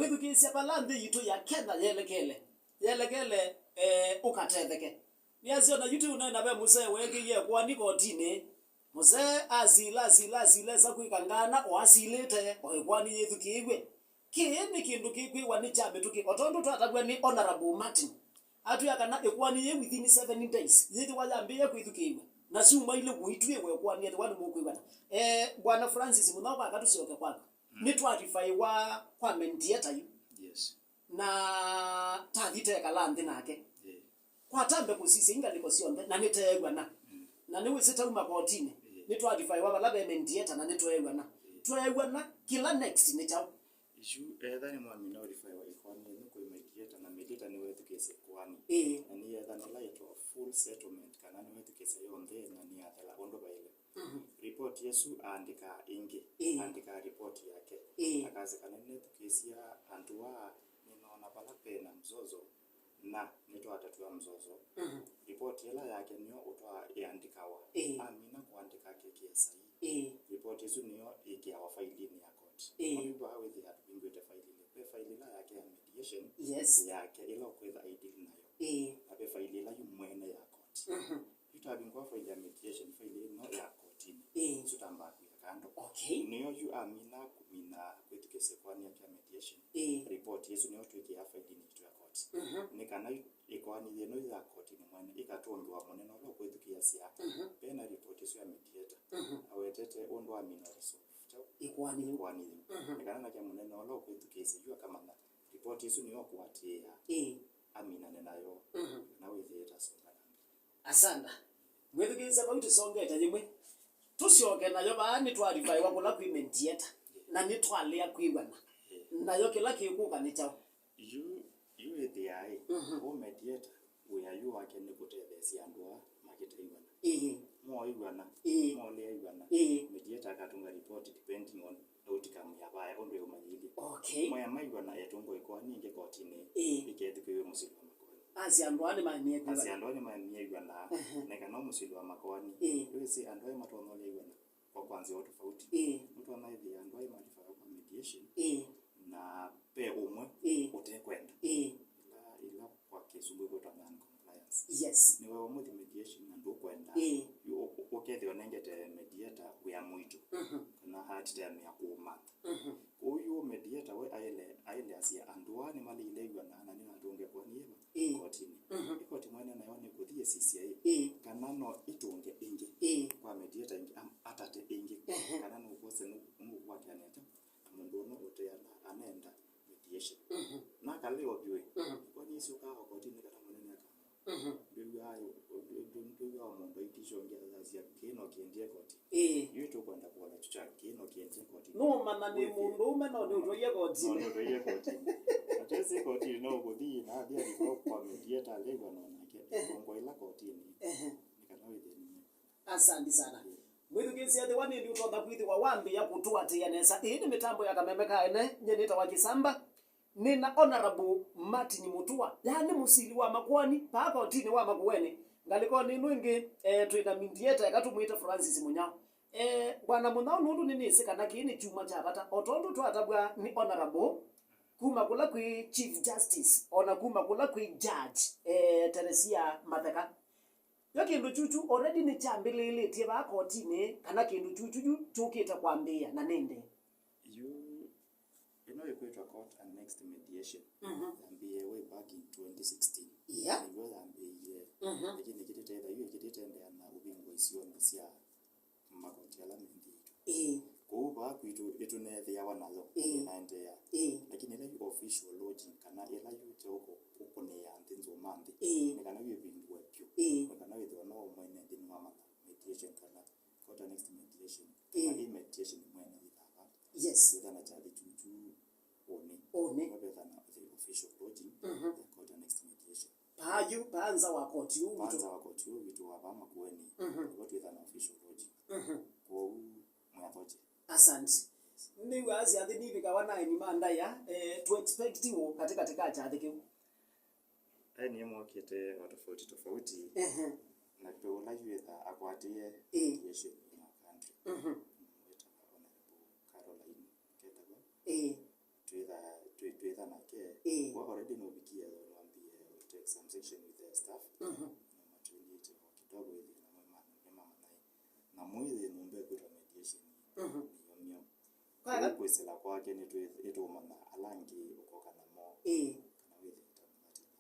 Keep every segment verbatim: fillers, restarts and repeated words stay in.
Wĩthukĩĩsya vala nthĩ yitũ ya Kenya yelekele, yelekele, eh, ũkatetheke. Nĩasyo na yu tũũneena ve mũsee weekĩie ĩkoani kotinĩ. Mũsee asila, asila, asila, esa kwĩka ngana, o asilĩte, o ĩkoani yĩthukĩĩw'e. Kĩĩ nĩ kĩndũ kĩkwĩwa nĩ kya mĩtũkĩ, o tondũ twatavw'a nĩ Honorable Martin. Atwĩa kana ĩkoani yĩ within seven days, yĩthĩwa yambĩĩe kwĩthukĩĩw'a. Na syumwa ilĩ ũitw'ĩĩwe ĩkoani, ethĩwa nĩmũkwĩw'ana. Eh, Bwana Francis Mũnyao, vaka tũsyoke kwaku. Mm. Nĩtwalifaiwa kwa mediator yu. Yes. Na tathi tekala nthĩ nake. Yeah. Kwatambe kũsisya ingalĩko syonthe, na nĩteew'ana. Mm. Na nĩwĩsĩ tauma kotinĩ, yeah, nĩtwalifaiwa vala ve mediator na nĩtweew'ana. Yeah. Tweew'ana, kĩla next nĩ kyaũ? Isu, etha nĩ mwamina ũlifaiwa ĩkoani ĩno kwĩ mediator, na mediator nĩwethukĩĩsya ĩkoani. Ĩĩ. Na nĩyetha nĩla ĩtwa full settlement, kana nĩwethukĩĩsya yonthe na nĩyathela ũndũ vaĩle. Mhm. Report ĩsu aandĩkaa ĩngĩ, ĩĩ, aandĩkaa report yake. Ĩĩ. Akasya kana nĩnethukĩĩsya andũ aa, nĩnoona vala ve na mzozo, na nĩtwatatw'a mzozo. Mhm. Report ĩla yake nĩyo ũtwaa ĩandĩkawa. Ĩĩ. Amina kũandĩka akekĩa saii. Ĩĩ. Report ĩsu nĩyo ĩkĩawa failinĩ ya court. Ĩĩ. Ũndũ vaa wĩthĩaa tũvingũĩte faili ilĩ. Ve faili ĩla yake ya mediation, yes, yake ĩla ũkwĩtha aidili nayo. Ĩĩ. Na ve faili ĩla yu mwene ya court. Mhm. Yu twavingũa faili ya mediation, faili ĩno ya kotinĩ. Ĩĩ. Ĩsu tambaa kwĩa kando. Okay. Nĩyo yu amina kũmina kwĩthukĩĩsya ĩkoani yake ya mediation. Ĩĩ. Report ĩsu nĩyo twĩkĩaa failinĩ yitũ ya court. Mhm. Nĩ kana ĩkoani yĩno ya kotinĩ mwene ĩkatũngĩwa mũnene ũla ũkwĩthukĩĩsya. Mhm. Ve na report ĩsu ya mediator. Mhm. Awetete ũndũ amina resolve kyaũ? Ĩkoani yĩu. Ĩkoani yĩu. Mhm. Nĩ kana nake mũnene ũla ũkwĩthukĩĩsya yu akamanya report ĩsu nĩyo ũkũatĩĩa. Ĩĩ. Aminane nayo. Mhm. Kana wĩthĩe ĩtasonga na mbee. Asanda. Mwĩthukĩĩsya vau tũsongete yĩmwe. Tũsyoke nayo vaa nĩtwalifaiwa kũla kwĩ mediator. Na nĩtwalea kwĩw'ana. Nayo kĩla kĩkũka nĩ kyaũ? Yu, yu ĩthĩaĩ, mhm, ũ mediator, wĩa yu wake nĩ kũtetheesya andũ aa makĩtew'ana. Ĩĩ. Mooĩw'ana, ĩĩ, molea ĩw'ana. Ĩĩ. Mediator akatunga report depending on outcome ya vaya ũndũ ĩũmanyĩilye. Okay. Mwaya maiw'ana etũngwa ĩkoani ĩngĩ kotinĩ, ĩĩ, ĩkethukĩĩw'e mũsili wa makoani. Asya andũ aa nĩmaemie kwĩw'ana. Asya andũ aa nĩmaemie ĩw'ana, ehe, na kana mũsili wa makoani. Ĩĩ. Wĩsĩ andũ aa matonolea ĩw'ana kwa, kwa nzĩa tofauti. Ĩĩ. Mũtwona ĩthĩa andũ aa malifaa kwa mediation. Ĩĩ. Na ve ũmwe, ĩĩ, ũtekwenda. Ĩĩ. Ĩla, ĩla kwa Kĩsũngũ ĩkwĩtwa non-compliance. Yes. Nĩwe ũmũthi mediation na ndũkwenda. Ĩĩ. Yu ũ-, ũ-, ũkethĩa ũnengete mediator wĩa mũito. Mhm. Kana hard time ya kũũmantha. Mhm. Kwoou yu mediator we aĩle, aĩle asya andũ aa nĩmaleile ĩw'ana na nĩnatũnge ĩkoani yĩva, ĩĩ, kotinĩ. Mhm. Ĩkoti mwene nayo nĩkũthi ĩsisye ĩ, ĩĩ, kana no ĩtũnge ĩngĩ, ĩĩ, kwa mediator ĩngĩ, am-, atate ĩngĩ. Ehe. Kana nũkwose nũ-, nũkwatĩanĩa ata na mũndũ ũno ũteana anenda mediation. Mhm. Na akalea ũvyũ ĩ. Mhm. Ĩkoani ĩsu kaa kotinĩ kana mũnene akamũa. Mhm. Ndwĩw'aa, ndwĩw'aa mũndũ aitisha ũngĩ asya, "Kĩĩ no kĩendie koti." Ĩĩ. Yu tũkwenda kũona chucha, "Kĩĩ no kĩendie koti." Nũmanya nĩ mũndũũme no nĩũtwaie kotinĩ. No nĩũtwaie kotinĩ. Atesi kotinĩ no ũkũthi na athi alivyo kwa mediator alĩw'a no nake. Ehe. Ĩkongo ĩla kotinĩ. Ehe. Nĩ kana wĩthĩe nĩ. Asanti sana. Ĩĩ. Mwĩthukĩĩsya ethĩwa nĩndĩ ũtonya kwĩthĩwa wambĩĩa kũtũatĩĩa nesa. Ĩĩ nĩ mĩtambo ya Kameme ka Ene, nyie nĩtawa Kĩsamba. Nĩ na Honorable Martin Mũtua, yaani mũsili wa makoani, vaa kotinĩ wa Makueni. Ngalĩkonĩ ĩno ĩngĩ, eh, twĩ na mediator, eka tũmwĩte Francis Mũnyao. Eh, Bwana Mũnyao, nũndũ nĩnĩsĩ kana kĩĩ nĩ kyumwa kya vata, o tondũ twatavw'a nĩ Honorable, kuma kũla kwĩ Chief Justice, o na kuma kũla kwĩ Judge, eh, Teresia Matheka. Yo kĩndũ kyuchu already nĩkyambĩlĩĩlĩtye vaa kotinĩ, kana kĩndũ kyuchu yu kyũkĩte kwambĩĩa na nĩndĩ? Yu, ĩno ĩkwĩtwa Court Annexed Mediation. Mhm. Yambĩĩe way back in twenty sixteen. Yeah. Nĩw'o yambĩĩie. Mhm. Lakini ĩkĩtĩte ĩtha yu ĩkĩtĩte endeea na ũvingwa isionĩ sya makoti ala me nthĩ itũ. Ĩĩ. Kwoou vaa kwitũ ĩtũneethĩawa nayo, ĩĩ, ĩnaendeea. Ĩĩ. Lakini ĩla yu official lodging, kana ĩla yu kyaũ kũ-, kũkũnĩĩa nthĩ nzũma nthĩ, ĩĩ, nĩ kana yu ĩvingũe vyũ. Ĩĩ. Nĩ kana wĩthĩwa no mwene nthĩ nĩwamanya mediation kana court annexed mediation, kana, ĩĩ, ĩ mediation mwene yĩthava. Yes. Yĩthana kyathi kyuchu ũnĩ. Ũnĩ. Nĩvo vethana the official lodging, mhm, ya court annexed mediation. Paa yu, paa nza wa koti ũũ witũ. Paa nza wa koti ũũ witũ wa vaa Makueni. Mhm. Nĩvo twĩthana official lodging. Mhm. Kwoou mwĩathoke. Asante. Nĩw'aa syathi nivikawa na aeni ma ndaĩa, eh, tũ expect ũ katĩkatĩ ka kyathi kĩu? Aeni mokĩte o tofauti tofauti. Ehe. Na kwĩ ũla yu wĩthaa akwatĩĩe, ĩĩ, mediation in our country. Mhm. Wĩtawa Honorable Caroline Ketawa. Ĩĩ. Twĩtha-, twĩ-, twĩtha Nake, ĩĩ, kwa already nũvikie, nĩwambie, we take some session with the staff. Mhm. Na matwĩlĩte o kidogo ĩthĩ na mwĩmana, mwĩmana naĩ. Na mũithi nyũmba ĩkwĩtwa mediation. Mhm. Nĩyo myo. Kwa kwĩsĩla kwake nĩtũmanya ala angĩ ũkoka namo. Ĩĩ. Kana wĩthĩe ta mũthati nao.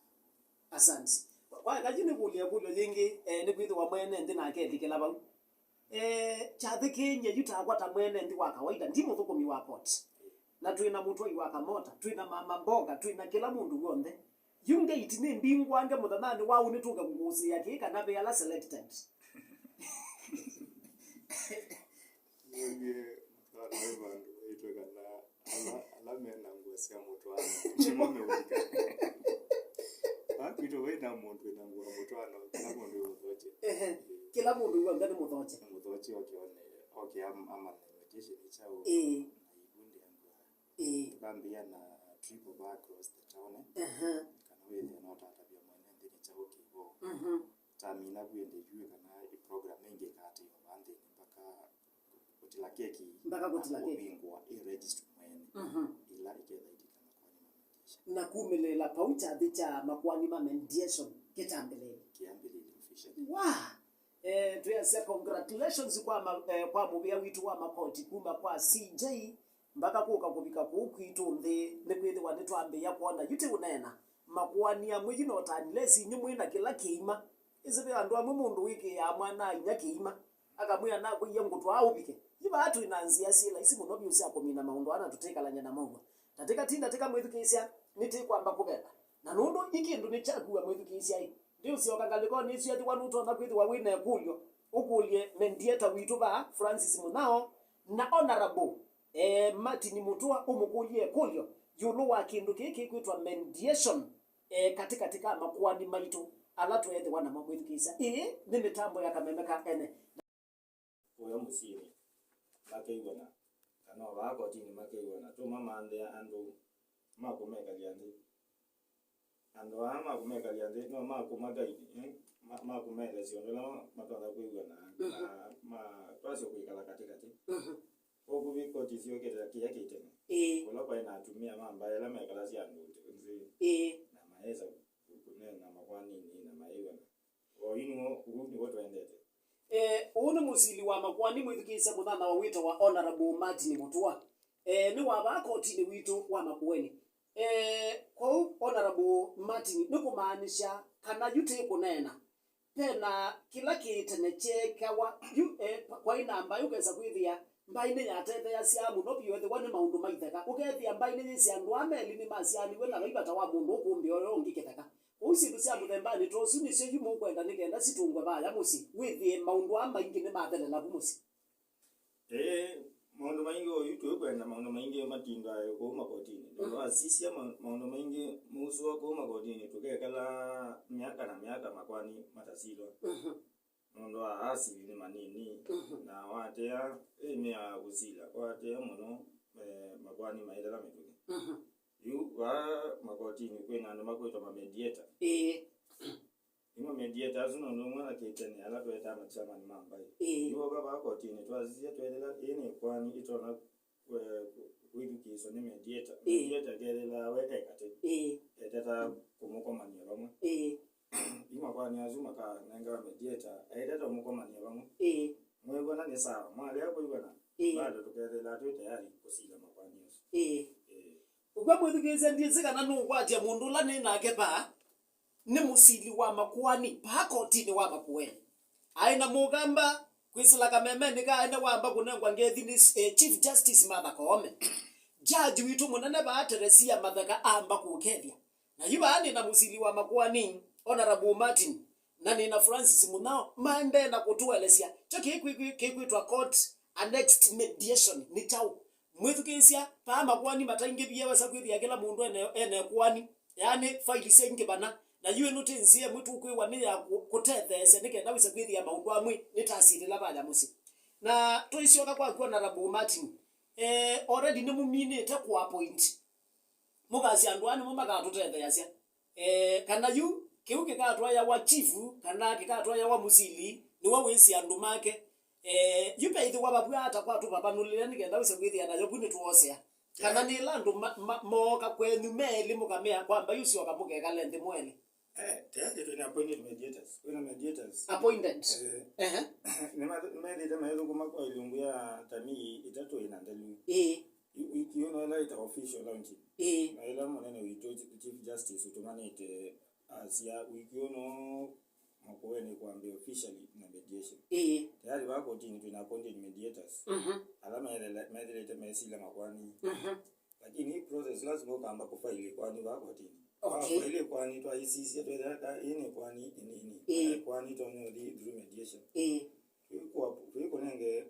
Asante. Kwa, kwa, kaji nĩkũlya kũlyo yĩngĩ, eh, nĩkwĩthĩwa mwene nthĩ nake ethikĩla vau. Eh, kyathĩkĩĩny'e yu takwa ta mwene nthĩ wa kawaida, ndi mũthũkũmi wa court. Na twĩ na mũtwai wa kamota, twĩ na mama mboga, twĩ na kĩla mũndũ w'onthe. Yu ngate nĩ mbingwange mũthenyanĩ wa ũnĩ tũke kũkũsĩĩa kĩĩ kana ve ala selected. Nĩw'e mũtwaano wĩ vandũ waitwe kana ala, ala me na ngũa sya mũtwaano nĩmo meũvika. Vaa kwitũ vai na mũndũ wĩ na ngũa mũtwaano, kĩla mũndũ wĩ mũthokye. Ehe. Kĩla mũndũ w'onthe nĩ mũthokye. Nĩ mũthokye oke one, oke am-, amanye mediation nĩ kyaũ. Ĩĩ. Na ikundi ya ngũa. Ĩĩ. Tũkambĩĩa na trip va across the town, eh? Ehe. Kana wĩthĩe no tatavya mwene nthĩ nĩ kyaũ kĩvo. Mhm. Tamina vu ĩndĩ yu kana ĩ program ĩngĩ ĩkaatĩĩwa vaa nthĩnĩ mpaka kũtila keki. Mpaka kũtila keki. Kũvingũa ĩ registry mwene. Mhm. Ĩla ĩketha ĩtĩka makoani ma mediation. Na kumĩlĩĩla vau kyathĩ kya makoani ma mediation kĩtambĩlĩĩle. Kĩambĩlĩĩle officially. Wa! Eh, twĩasya congratulations kwa ma-, eh, kwa mũvĩa witũ wa makoti kuma kwa C J mpaka kũka kũvika kũu kwitũ nthĩ, nĩkwĩthĩwa nĩtwambĩĩa kwona yu tĩ ũneena makoani amwe yu no ta unless inyu mwĩ na kĩla kĩima. Ĩsĩ ve andũ amwe mũndũ wĩkĩĩaa mwana-a-inyia kĩima, akamwĩa, "Nakwĩie ngũtwaa ũvike." Yu vaa twĩ na nzĩa syĩ laisi mũno vyũ sya kũmina maũndũ aa na tũtĩkalany'a na mow'a. Tatĩka tinda tĩka mwĩthukĩĩsya, nĩtĩkwamba kũveva. Na nũndũ ĩ kĩndũ nĩkyakua mwĩthukĩĩsya-ĩ, ndiũsyoka ngalĩkonĩ ĩsu ethĩwa nũtonya kwĩthĩwa wĩ na ĩkũlyo, ũkũlye mediator witũ vaa, Francis Mũnyao, na Honorable, eh, Martin Mũtũa, ũmũkũlye ĩkũlyo ĩũlũ wa kĩndũ kĩĩ kĩkwĩtwa mediation. E, katĩkatĩ ka makoani maitũ ala tweethĩwa namo mwĩthukĩĩsya. Ĩĩ nĩ mĩtambo ya Kameme ka Ene. Kũya mũsyĩnĩ makew'ana, kana o vaa kotinĩ makew'ana, tũmamanthĩa andũ ma kũmekalya nthĩ. Andũ aa ma kũmekalya nthĩ no ma kũmagaidi, eh? Ma, ma kũmaelesya ũndũ ũla matonya kwĩw'ana, mhm, na ma, twasyo kwĩkala katĩkatĩ. Mhm. Ũkuvĩ koti syokĩte kĩya kĩ tene. Ĩĩ. Kũla kwaĩ na atumĩa ma mbaĩ ala mekalasya andũ nthĩ. Ĩĩ. Na maesa kũneena makoaninĩ na maĩw'ana. O yu nĩw'o, ũu nĩw'o twendete. Eh, ũũ nĩ mũsili wa makoani mwĩthukĩĩsya mũthana wa wĩto wa Honorable Martin Mũtũa. Eh, nĩ wa vaa kotinĩ witũ wa Makueni. Eh, kwoou Honorable Martin, nĩ kũmaanisya kana yu tĩ kũneena. Ve na kĩla kĩ tene kyeekawa, yu, eh, kwaĩ na mbaĩ, ũkesa kwĩthĩa mbaĩ nĩyatetheeasya mũno vyũ ethĩwa nĩ maũndũ ma itheka. Ũkethĩa mbaĩ nĩyĩsĩ andũ aa melĩ nĩmasyaanĩw'e na vai vata wa mũndũ ũkũmbĩa ũla ũngĩ kĩtheka. Kwoou syĩndũ sya mũthembanĩ ta ũsu nĩsyo yu mũkwenda nĩ kenda sitũngwe vaya mũsyĩ, wĩthĩe maũndũ aa maingĩ nĩmathelela vu mũsyĩ. Ĩĩ, maũndũ maingĩ oyu tũikwenda maũndũ maingĩ matindaa kũu makotinĩ. Tondũ, mm, wasisya ma-, maũndũ maingĩ mausũa kũu makotinĩ, tũkekala myaka na myaka makoani matasilwa. Mhm. Nũndũ a asili nĩ manini, mhm, na watea ĩmĩ ya kũsila, watea mũno, eh, makoani maĩtala mĩtũkĩ. Mhm. Yu vaa makotinĩ kwĩna andũ makwĩtwa mamediator. Ĩĩ. Nĩmo mediator asu nũndũ ũmwe na kĩtene ala twetaa machairman ma mbaĩ. Ĩĩ. Yu oka vaa kotinĩ twasisya tweethĩla ĩĩ nĩ ĩkoani ĩtonya, eh, kwĩthukĩĩswa nĩ mediator. Ĩĩ. Mediator akethĩlaa we e katĩ. Ĩĩ. Eteta kũmũkomany'a vamwe. Ĩĩ. Yu makoani asu makanengawa mediator aeteta kũmũkomany'a vamwe. Ĩĩ. Mwĩw'ana nĩ sawa. Mwalea kwĩw'ana, ĩĩ, bado tũkethĩlaa twĩ tayari kũsila makoani asu. Ĩĩ. Ĩĩ. Ũkw'a mwĩthukĩĩsya, ndyĩsĩ kana nũũkwatya mũndũ ũla nĩ nake vaa. Nĩ mũsili wa makoani vaa kotinĩ wa Makueni. Aĩ na mũkamba kwĩsĩla kamemenĩ ka ene wamba kũnengwa ngethi nĩ, eh, Chief Justice Martha Koome. Judge witũ mũnene vaa Teresia Matheka amba kũkethya. Na yu vaa nĩ na mũsili wa makoani, Honorable Martin, na nĩ na Francis Mũnyao, maendee na kũtũelesya kyo kĩkwĩtwa court annexed mediation nĩ kyaũ. Mwĩthukĩĩsya, vaa makoani mataingĩvie wesa kwĩthĩa kĩla mũndũ ene, ene koani, yaani faili syaingĩvana, na yu ĩno ti nzĩa ĩmwe tũkwĩwa nĩ ya kũ-, kũtetheesya nĩ kenda wĩse kwĩthĩa maũndũ amwe nĩtasilĩla vaya mũsyĩ. Na tũisyoka kwaku Honorable Martin, eh, already nĩmũminĩte kũ appoint. Mũkasya andũ aa nĩmo makatũtetheeasya. Eh, kana yu, kĩu kĩkatwayawa chief, kana kĩkatwayawa mũsili, nĩwe wĩsĩ andũ make. Eh, yu veĩthĩwa vavw'a ata kwa tũvavanũlĩle nĩ kenda wĩse kwĩthĩa nayo vu nĩtwoosea. Kana nĩ ĩla andũ ma- ma- mooka kwenyu me elĩ mũkamea kwamba yu syoka mũkekale nthĩ mwelĩ? Eh, tayari twĩna appointed mediators. Kwĩna mediators. Appointed. Eh, ehe. Nĩma- nĩmethĩte maithũkũma kwa ilungu ya tanii itatũ ina ndelu. Ĩĩ. Yu- wiki ĩno ĩla ĩta official launch. Ĩĩ. Na ĩla mũnene witũ Chief Justice ũtũmanĩte asya wiki ĩno Makueni kwambĩa officially na mediation. Ĩĩ. Tayari vaa kotini twĩna appointed mediators. Mhm. Ala methele- methĩlĩte mesila makwani. Mhm. Lakini hii process lazima ũkamba kũfaili kwani vaa kotini. Okay. Faili kwani twaisisya twetheka ĩnĩ kwani ĩnini. Ĩĩ. Kwani tonya ũthi through mediation. Ĩĩ. Twĩkũnenge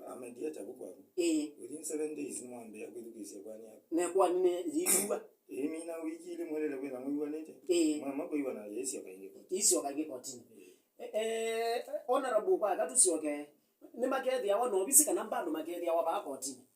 a mediator vu kwaku. Ĩĩ. Within seven days nĩmwambĩa kwĩthukĩĩsya kwani yaku. Na kwani nĩ yĩw'a. Ĩĩ, mina wiki ilĩ mwelele kwĩna mwĩw'anĩte. Ĩĩ. Mwema kwĩw'ana yĩsyoka ĩngĩ kotini. Yĩsyoka ĩngĩ kotini. Ĩĩ. Eh, eh, Honorable, kwaka tũsyoke, nĩmakethĩawa na ovisi kana bado makethĩawa vaa kotini?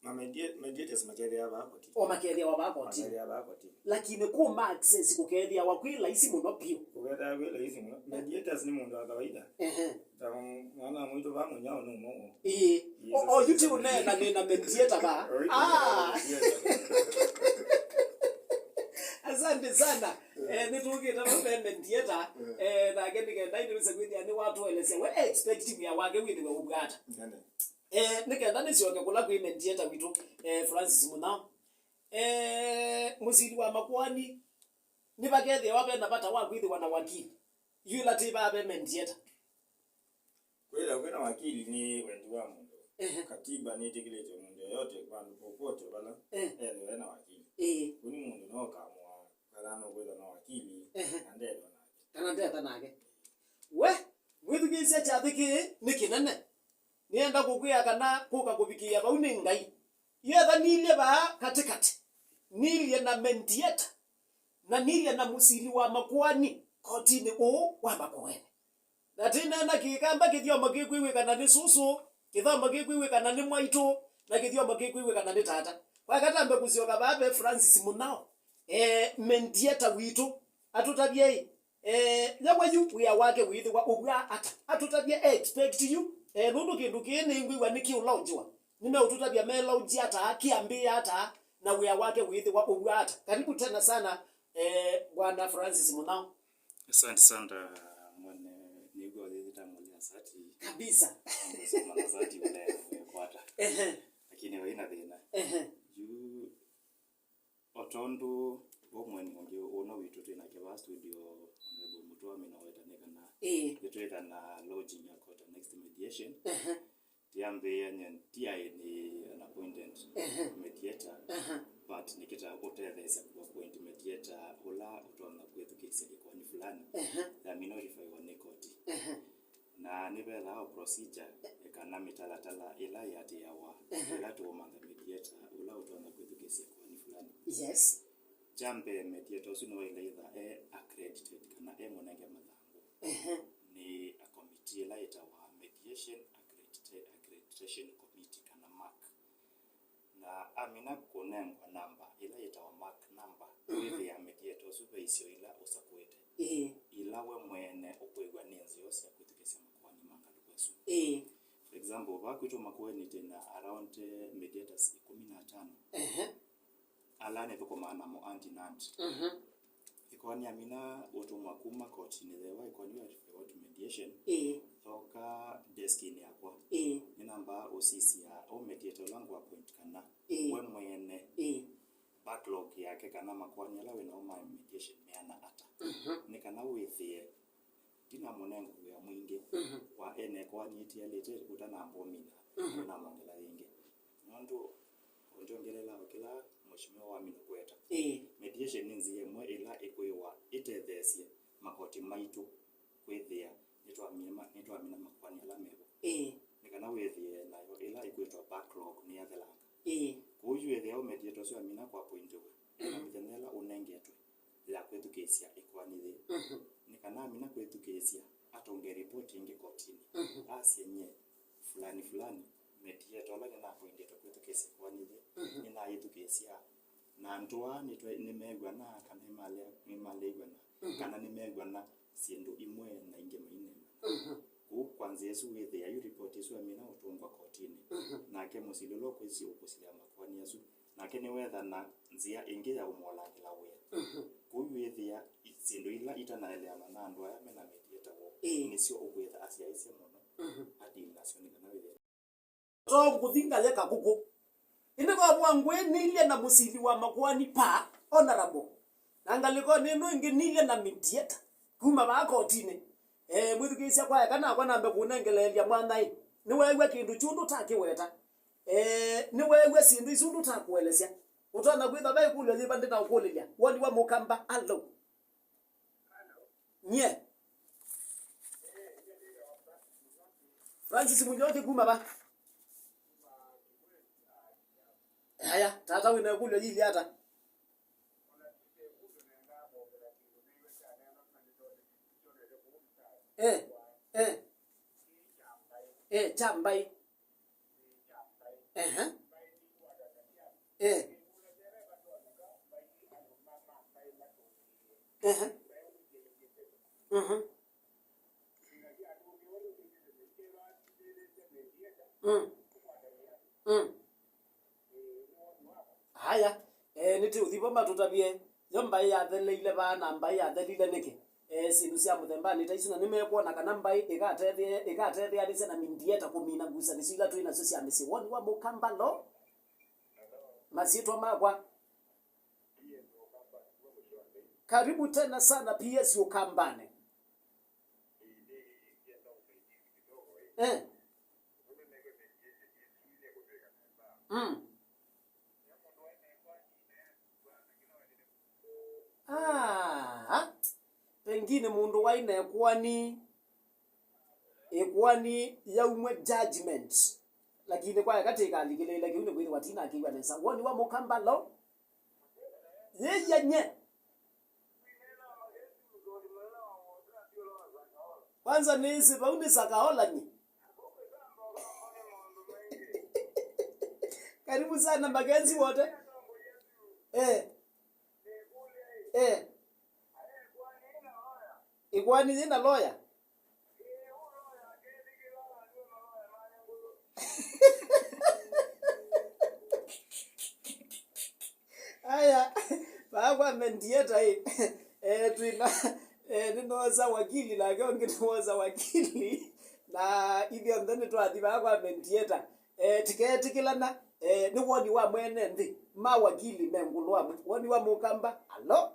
Ma media- mediators makethĩawa vaa kotini. O makethĩawa vaa kotini. Makethĩawa vaa kotini. Lakini kuma access kũkethĩawa kwĩ laisi mũno piũ. Kũkethĩawa kwĩ laisi mũno. Mediators nĩ mũndũ wa kawaida. Ehe. Ta mwana mwitũ vaa mũnyao nũmo. Ĩĩ. Yes, o yu ti ũneena nĩ na mediator vaa. Ah. Asante sana. Eh, nĩtũkĩte vaa mediator. Eh, nake nĩkenda ĩndĩ wĩse kwĩthĩa nĩwatũelesya we expect wĩa wake wĩthĩwe ũvwata. Eh, nĩ kenda nĩsyoke kũla kwĩ mediator witũ, eh, Francis Mũnao. Eh, mũsili wa makoani, nĩvakethĩawa ve na vata wa kwĩthĩwa na wakili? Yu ĩla ti vaa ve mediator. Kwĩthĩwa kwĩna wakili nĩ wendi wa mũndũ. Ehe. Katiba nĩtĩkĩlĩte mũndũ yoyote vandũ popote vala, eh, ethĩwe na wakili. Ĩĩ. Kũu nĩ mũndũ no ũkamũa kana nũkwĩthwa na wakili, ehe, na ndethwa nake. Kana ndetha nake. We, mwĩthukĩĩsya kyathĩ kĩĩ nĩ kĩnene. Nĩenda kũkwĩa kana kũka kũvikĩĩa vau nĩ Ngai. Yetha nilye vaa katĩkatĩ, nilye na mediator, na nilye na mũsili wa makoani kotinĩ ũũ wa Makueni. Na tĩneena Kĩkamba, kĩthyomo kĩkwĩw'ĩkana nĩ sũsũ, kĩthyomo kĩkwĩw'ĩkana nĩ mwaitũ, na kĩthyomo kĩkwĩw'ĩkana nĩ tata. Kwaka tambe kũsyoka vaa ve Francis Mũnao, eh, mediator witũ, atũtavyei. Eh, yawa yu wĩa wake wĩthĩwa ũvw'a ata? Atũtavye e expect yu. Eh, nũndũ kĩndũ kĩĩ nĩngwĩw'a nĩkĩũlaunjiwa. Nĩmeũtũtavya melaunji ata, kĩambĩĩa ata, na wĩa wake wĩthĩwa ũvw'a ata. Karibu tena sana, eh, Bwana Francis Mũnao. Asante sana, mwana, nĩw'o yĩthĩta mwana sati. Kabisa. Mwana sati ule kwata. Ehe. Lakini waina thĩna. Ehe. Yu O tondũ we mwene ũngĩ ũno witũ twĩ nake vaa studio, Honorable Mũtũami, no wetane kana, ĩĩ, nĩtwĩka na lodging ya court next mediation. Ehe. Tiambĩĩany'a tiaĩ nĩ an appointed, ehe, mediator, ehe, but nĩkĩta ũtetheesya kũ appoint mediator ũla ũtonya kwĩthukĩĩsya ĩkoani fulani, ehe, yamina ũrifaiwa nĩ koti. Ehe. Na nĩvethĩawa procedure kana mĩtalatala ĩla ĩatĩĩawa, ehe, ĩla tũũmantha mediator ũla ũtonya kwĩthukĩĩsya ĩkoani fulani. Yes. Kya mbee, mediator ũsu nĩwaĩle ĩtha e accredited kana e mũnenge mathangũ, ehe, nĩ a committee ĩla yĩtawa Mediation Accredita- Accreditation Committee kana mac. Na amina kũnengwa namba ĩla yĩtawa mac number, mhm, wĩthĩa mediator ũsu ve isio ila ũsakũĩte, ĩĩ, ila we mwene ũkwĩw'a nĩ nzeo sya kwĩthukĩĩsya makoani ma ngalĩko ĩsu. Ĩĩ. For example, vaa kwitũ Makueni twĩ na around, eh, mediators ĩkũmi na atano, ehe, ala nĩthũkũmaa namo hand in hand. Mhm. Ĩkoani amina ũtũmwa kuma kotinĩ, thewa ĩkoani ya rifaiwa to mediation, ĩĩ, thoka deskinĩ yakwa. Ĩĩ. Nĩnambaa ũsisya o mediator ũla ngũ appoint kana, ĩĩ, we mwene, ĩĩ, backlog yake kana makoani ala wĩ namo ma mediation meana ata. Mhm. Nĩ kana wĩthĩe ndinamũnenga wĩa mwingĩ, mhm, wa ene ĩkoani ĩtialĩte ũtanamba ũmina, mhm, ũtanamongela yĩngĩ. Nũndũ ũngyongelela o kĩla Mheshimiwa Wamina kũweta. Ĩĩ. Mediation nĩ nzĩa ĩmwe ĩla ĩkwĩwa ĩtetheesye makoti maitũ kwĩthĩa nĩtwamina, nĩtwamina makoani ala mevo. Ĩĩ. Nĩ kana wĩthĩe nayo ĩla ĩkwĩtwa backlog nĩyathelanga. Ĩĩ. Kwoou yu ethĩawa mediator ũsu amina kũappointiwa, ena mĩthenya ĩla ũnengetwe ya kwĩthukĩĩsya ĩkoani yĩĩ. Mhm. Nĩ kana amina kwĩthukĩĩsya, atũnge ripoti ĩngĩ kotinĩ. Mhm. Asye nyie fulani fulani, mediator ũla nĩnapointĩtwe kwĩthukĩĩsya ĩkoani yĩĩ, mhm, nĩnayĩthukĩĩsya, na andũ aa nĩtwe- nĩmeew'ana kana nĩmale- nĩmaleew'ana, mhm, kana nĩmeew'ana syĩndũ imwe na ingĩ maineew'ana. Mhm. Kũu kwa nzĩa ĩsu wĩthĩa yu ripoti ĩsu yamina ũtũngwa kotinĩ. Mhm. Nake mũsili ũla ũkwĩsĩ ũkũsilĩla makoani asu, nake nĩwetha na nzĩa ĩngĩ ya ũmũolangĩla wĩa. Mhm. Kũu wĩthĩa i-, syĩndũ ila itanaeleanwa na andũ aya me na mediator woo, ĩĩ, nĩsyo ũkwĩtha asyaĩĩsya mũno, mhm, adili nasyo nĩ kana wĩthĩe. To ngũthi ngaye kakũkũ. Ĩndĩ vavwa ngwĩ nilye na mũsili wa makoani pa, honorable. Na ngalĩkonĩ ĩno ĩngĩ nilye na mediator kuma vaa kotinĩ. Eh, mwĩthukĩĩsya kwa eka nakwa nambe kũnengeleelya mwana-ĩ. Nĩweew'a kĩndũ kyu ndũtakĩweta. Eh, nĩweew'a syĩndũ isu ndũtakũelesya. Ũtonya kwĩtha ve ĩkũlyo yĩva ndĩnaũkũlĩlya. Woni wa Mũkamba, alo. Nyie. Francis Mũnyoki kuma va? Aya, tata wĩna ĩkũlyo yĩilye ata? Eh, eh. Eh, kya mbaĩ. Ehe. Eh. Ehe. Mhm. Mm. Mm. Haya, eh, nĩtĩũthi vo matũtavye, yo mbaĩ yatheleile vaa na mbaĩ yathelile nĩkĩ? Eh, syĩndũ sya mũthembanĩ ta isu, na nĩmekwona kana mbaĩ ĩkatethee-, ĩkatetheanĩsya na mediator kũmina ngusanĩsyo ila twĩ nasyo sya mĩsyĩ. Woni wa Mũkamba, lo? Masyĩtwa makwa. Karibu tena sana P S Ũkambanĩ. Eh. Mm. Ah, pengine mũndũ waĩ na ĩkoani, ĩkoani yaumwe judgment. Lakini kwa eka tĩkalikĩlĩĩle kĩu nĩkwĩthĩwa tinakĩw'a nesa. Woni wa Mũkamba, lo? Yĩya nye. Kwanza nĩsĩ vau nĩ Sakaola nye. Karibu sana Makenzi wote. Eh. Eh. Ĩkoani yĩ na loya. Aya, vaa kwa mediator ĩ, eh, twĩna, eh, nĩnoosa wakili, nake ũngĩ nĩwosa wakili, na ithyonthe nĩtwathi vaa kwa mediator. Eh, tikeetĩkĩlana, eh, nĩ woni wa mwene nthĩ, ma wakili me ngũlũ amwe. Woni wa Mũkamba, alo?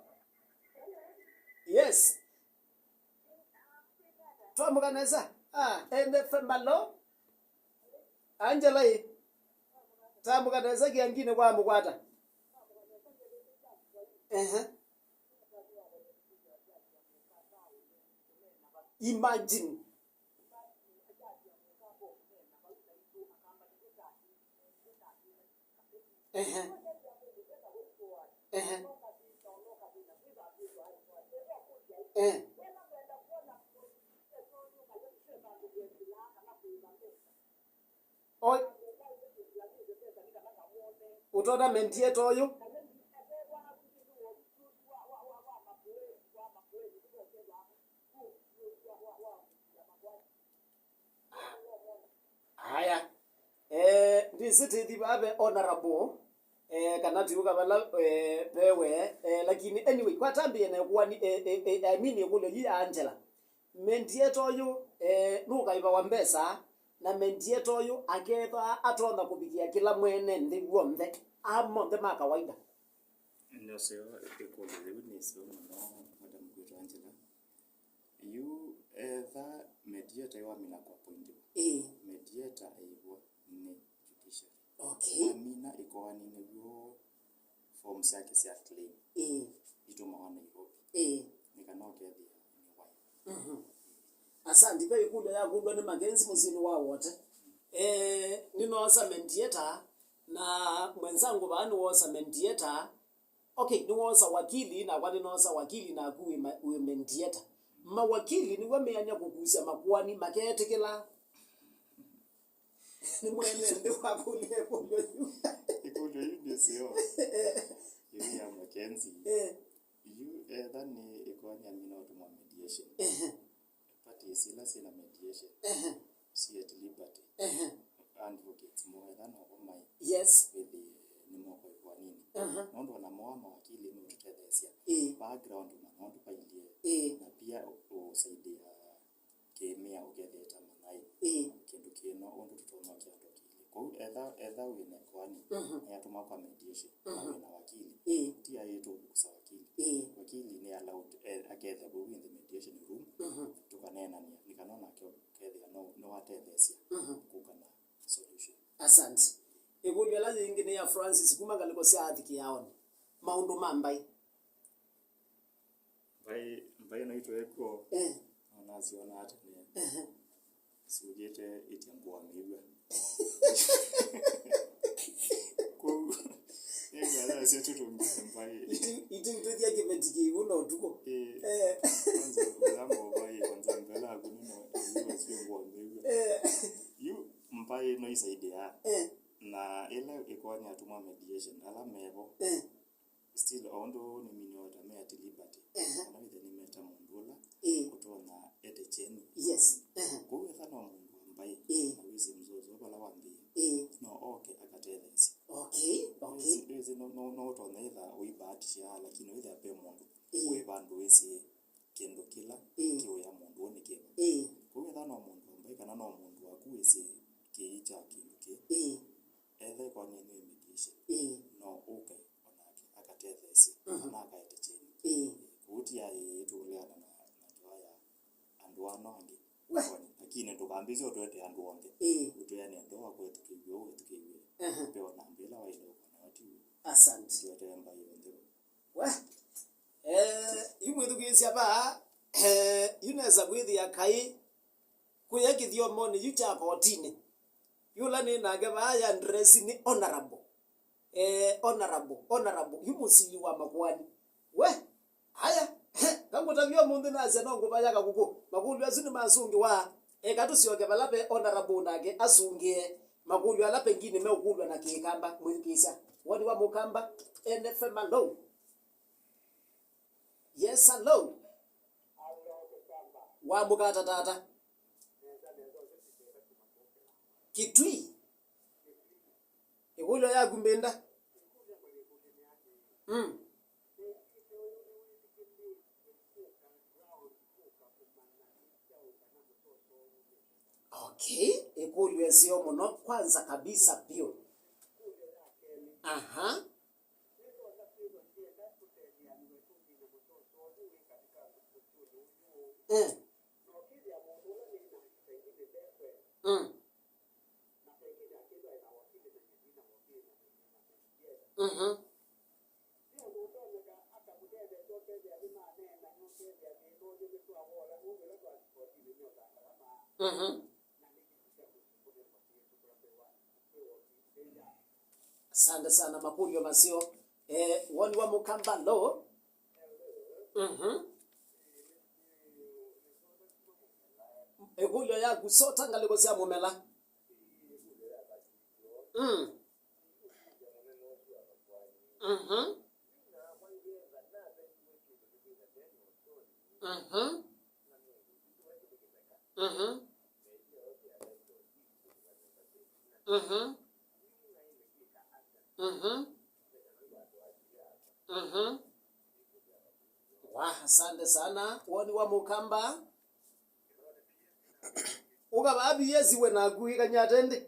Yes. Twamũka nesa. Ah, N F M, alo? Angela ĩ. Tamũka nesa kĩanginĩ kwa mũkwata. Ehe. Imagine. Ehe. Ehe. Eh. Oi. Ũtona mendieta ũyũ? Haya. Eh, ndĩsĩ tĩthi vaa ve honorable, eh, kana tiũka vala, eh, ve we, eh, lakini anyway, kwatambĩe na ĩkũani, eh, eh, eh, I mean, ĩkũlyo yĩ ya Angela. Mendieta ũyũ, eh, nũkaĩvawa mbesa, na mendieta ũyũ akethwa atonya kũvikĩa kĩla mwene nthĩ w'onthe, aa monthe ma kawaida. Nĩseo ĩkũlyo yĩu nĩ ĩseo mũno, Madam Kwĩtwa Angela. Yu etha mediator ĩwamina kwa point. Ĩĩ. Mediator ĩivo nĩ judiciary. Okay. Amina ĩkoani nĩw'o form syake sya claim. Ĩĩ. Itũmawa Nairobi. Ĩĩ. Nĩ kana ũkethĩa nĩ wai. Mhm. Asanti, ve ĩkũlyo yakũlw'a nĩ Makenzi mũsyĩnĩ wa Wote. Eh, nĩnoosa mediator, na mwenzangu vaa nĩwoosa mediator. Okay, nĩwoosa wakili, nakwa nĩnoosa wakili, naku wĩ ma-, wĩ mendieta. Mawakili nĩw'o meany'a kũkusya makoani, makeetĩkĩla. Nĩ mwene nthĩ wakũlya ĩkũlyo yu. Ĩkũlyo yu nĩ seo. Yu ya Makenzi. Eh. Yu etha nĩ ĩkoani amina ũtũmwa mediation. Ehe. But Cases ila syĩna mediation, ehe, syĩ at liberty. Ehe. Advocates moo etha novo mai, yes, wĩthĩe nĩmokwa ĩkoaninĩ. Aha. Nũndũ ona moo mawakili nũtũtetheesya, ĩĩ, background ũmanya ũndũ vailyĩ, ĩĩ, na pia ũ-, ũsaidia kĩmĩa ũkethĩa ta manaĩ, ĩĩ, kĩndũ kĩno ũndũ tũtonya ũkĩa andũ akili. Kwoou etha, etha wĩ na ĩkoani, mhm, nĩatũma kwa mediation, na, mhm, wĩ na wakili. Ĩĩ. Ti aĩ tũkusa wakili. Ĩĩ. Wakili nĩ allowed, eh, aketha vau in the mediation room, mhm, tũkaneenania, nĩ kana onake ũkethĩa no, nĩwatetheesya, mhm, kũka na solution. Asante. Ĩkũlyo ĩla yĩngĩ nĩ ya Francis kuma ngalĩko sya Athi Kĩaonĩ. Maũndũ ma mbaĩ. Mbaĩ, mbaĩ naitũ ekw'o, eh, no nasyonaa tene. Ehe. Siũkĩte ĩtya ngũa mĩw'a. Kwoou, nĩngathasya tũtũmbĩe mbaĩ. Itũ, itũ itũthya kĩveti kĩw'ũ na ũtukũ. Eh, eh, kwanza, ũla mbaĩ, kwanza mbela aku nĩno, nĩno sio ngũa mĩw'a. Eh. Yu, mbaĩ no isaidia. Eh. Na ĩla ĩkoani atũmwa mediation, ala mevo. Eh. Still, o ũndũ nĩmine ota me at liberty. Ehe. Kana wĩthe nĩmeta mũndũ ũla, ĩĩ, ũtonya ete kyeni. Yes. Ehe. Kwoou etha no mũndũ wa mbaĩ, ĩĩ, na wĩsĩ mzozo vala wambĩĩe. Ĩĩ. No oke akatetheesye. Okay, okay. Wĩsĩ, wĩsĩ no, no, no ũtonya ĩtha ũibahatisha, lakini wĩthĩa ve mũndũ, ĩĩ, wĩ vandũ wĩsĩ kĩndũ kĩla, ĩĩ, kĩũya mũndũ ũũ nĩ kĩva. Ĩĩ. Kwoou etha no mũndũ wa mbaĩ kana no mũndũ waku wĩsĩ kĩĩ kya kĩndũ kĩĩ. Ĩĩ. Etha ĩkoani yenyu yĩ mediation, ĩĩ, no ũke onake akatetheesye, ĩĩ, kana akaete kyeni. Ĩĩ. Kwoou ti aĩ tũũleana na, na ngewa ya andũ ano angĩ. We. Lakini ndũkambĩĩsye ũtwete andũ onthe. Ĩĩ. Ũtwĩanĩe ndoa kwĩthukĩw'e ũũ wĩthukĩw'e. Aha. Ve ona mbĩla waĩle ũkona ti w'o. Asante. Twetee mbaĩ onthe. We. Eh, yu mwĩthukĩĩsya vaa, eh, yu nesa kwĩthĩa kaĩ kũya kĩthyomonĩ yu kya kotinĩ. Yu ũla nĩ nake vaa ya ndresi nĩ honorable. Eh, honorable, honorable, yu mũsili wa makoani. We, aya, kangũtavya ũmũnthĩ nasya no ngũvaya kakũkũ. Makũlyo asu nĩmasũngĩwa. Eka tũsyoke vala ve honorable nake asũngĩe makũlyo ala pengine meũkũlw'a na Kĩkamba. Mwĩthukĩĩsya. Woni wa Mũkamba, N F M, hello. Yes, hello. Wa mũkata tata. Kitui. Ĩkũlyo yaku mbĩnda. Mm. Okay, ĩkũlyo ĩseo mũno, kwanza kabisa vyũ. Aha. Eh. Mm. Mhm. Mhm. Asante sana, makũlyo maseo. Eh, woni wa Mũkamba, lo. Mhm. Ĩkũlyo yaku, sota ngalĩko sya mũmela. Mm. Mhm. Mhm. Mhm. Mhm. Mhm. Mhm. Wa, asante sana. Woni wa Mũkamba. Ũkavaa P S we naku ĩkanyate ndĩ.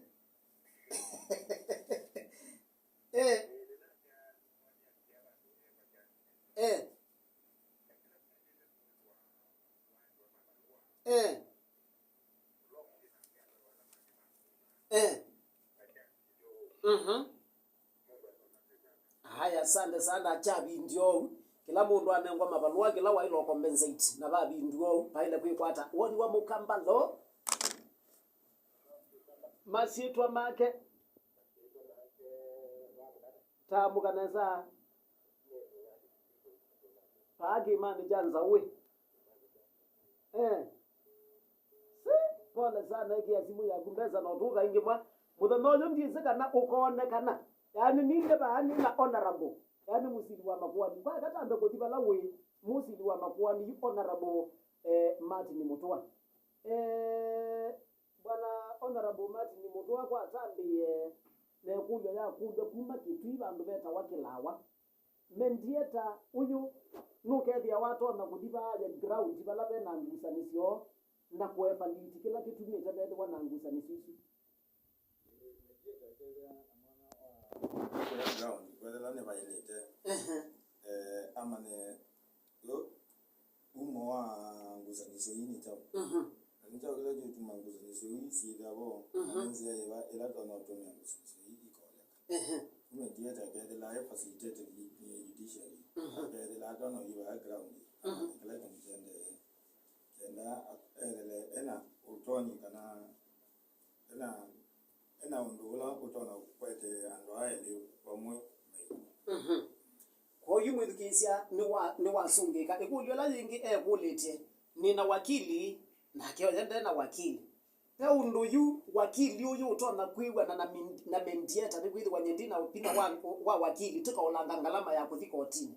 Eh. Eh. Eh. Eh. Mhm. Haya, asante sana. Kyavindiou. Kĩla mũndũ anengwa mavalũa, kĩla waĩlwa compensate. Na vavindiou, vaĩle kwĩkwata. Woni wa Mũkamba, lo. Masyĩtwa make. Taamũka nesa. Paa kĩmanĩ kya nzaũ ĩ. Eh. Si, pole sana, ĩkĩa simũ yaku mbesa na ũtũka ĩngĩ mwa. Mũthenya ũyũ ndyĩsĩ kana ũkoonekana. Yaani ninde vaa nĩ na honorable. Yaani mũsili wa makoani. Kwa katambe kũthi vala wĩ mũsili wa makoani, yu honorable, eh, Martin Mũtũa. Eh, Bwana Honorable Martin Mũtũa, kwatambĩĩe na ĩkũlyo ya kũlw'a kuma Kĩtui vandũ vetawa Kĩlawa. Mediator ũyũ nũkethĩa watonya kũthi vaa ground vala ve na ngusanĩsyo na kũevaluate kĩla kĩtumĩte vethĩwa na ngusanĩsyo isu? Mediator akethĩa amanya wa ground, kwethĩla nĩvaĩlĩte, ehe, eh, amanye yo umo wa ngusanĩsyo ii nĩ kyaũ. Mhm. Na nĩ kyaũ kĩla kĩũtuma ngusanĩsyo ii syĩthĩwa vo, na, mhm, nĩ nzĩa yĩva ĩla tonya ũtũmĩa ngusanĩsyo ii ikoleka. Ehe. Mediator akethĩla e facilitated judicially. Mhm. Akethĩla atonya ũthi vaa ground, mhm, kĩla kĩndũ kĩendee, kenda ethele ena ũtonyi kana ena, ena ũndũ ũla ũtonya kũkwete andũ aa elĩ vamwe maiw'ana. Mhm. Kwoou mwĩthukĩĩsya nĩwa-, nĩwasũngĩka. Ĩkũlyo ĩla yĩngĩ ekũlĩtye, nĩ na wakili, nake oya nde na wakili. Ve ũndũ yu wakili ũyũ ũtonya kwĩw'ana na min-, na mediator, nĩkwĩthĩwa nyie ndi na vinya wa, wa wakili, tũkaũlanga ngalama ya kũthi kotinĩ?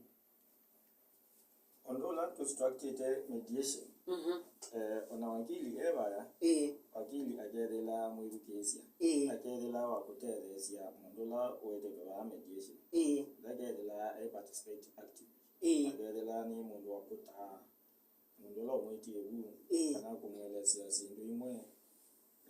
Ũndũ ũla tũstructĩte mediation, mhm, eh, ona wakili e vaya, ĩĩ, wakili akethĩla mwĩthukĩĩsya, ĩĩ, akethĩla wa kũtetheesya mũndũ ũla ũetetwe vaa mediation. Ĩĩ. Ndakethĩla e participate actively. Ĩĩ. Akethĩla nĩ mũndũ wa kũtaa mũndũ ũla ũmwĩtie vu, ĩĩ, kana kũmũelesya syĩndũ imwe,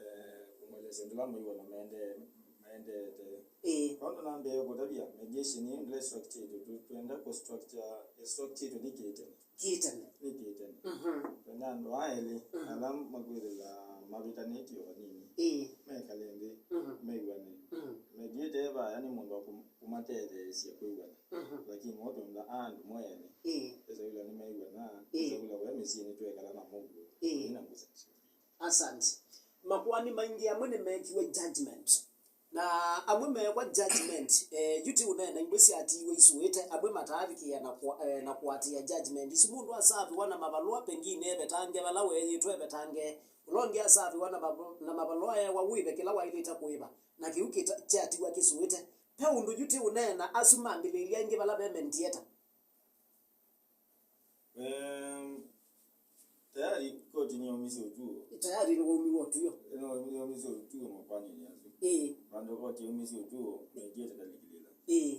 eh, kũmũelesya ũndũ ũla maiw'ana mende-, maendete. Ĩĩ. Kaũndũ nambĩĩe kũtavya, mediation ĩĩ ndĩla structure ĩtũ, tũ-, twenda kũ structure, ĩ structure ĩtũ nĩ kĩtene. Kĩtene. Nĩ kĩtene. Mhm. Twenda andũ aa elĩ, mhm, ala makwĩthĩla mavĩtanĩtye o vanini, ĩĩ, mekale nthĩ, mhm, maiw'ane. Mhm. Mediator e vaya nĩ mũndũ wa kũm-, kũmatetheesya kwĩw'ana. Mhm. Lakini no twenda andũ mo ene. Ĩĩ. Ĩsaũla nĩmaiw'ana, ĩĩ, ĩsaũla we mĩsyĩ nĩtwekala na mũuo. Ĩĩ. Ĩna ngusanĩsyo. Asante. Makoani maingĩ amwe nĩmekiwe judgment. Na amwe meekwa judgment, eh, yu ti ũneena indo syatiiwe isũĩte, amwe mataavikĩĩa na kũa-, eh, na kũatĩĩa judgment isu. Mũndũ asaviwa na mavalũa, pengine evetange vala weeyĩtwe evetange. Ũla ũngĩ asaviwa na mavo-, na mavalũa eewa wĩve kĩla waĩlĩte kũĩva. Na kĩu kĩta-, kyatiwa kĩsũĩte. Ve ũndũ yu ti ũneena asu mambĩlĩĩlya ĩngĩ vala ve mediator. Em, tayari koti nĩyaumisye ũtuo. Tayari nĩwaumiwe ũtuo. Nĩyaumisye ũtuo makoanĩnĩ asu. Ĩĩ. Vandũ koti yaumisye ũtuo, mediator ndalikilĩla. Ĩĩ. Ĩĩ.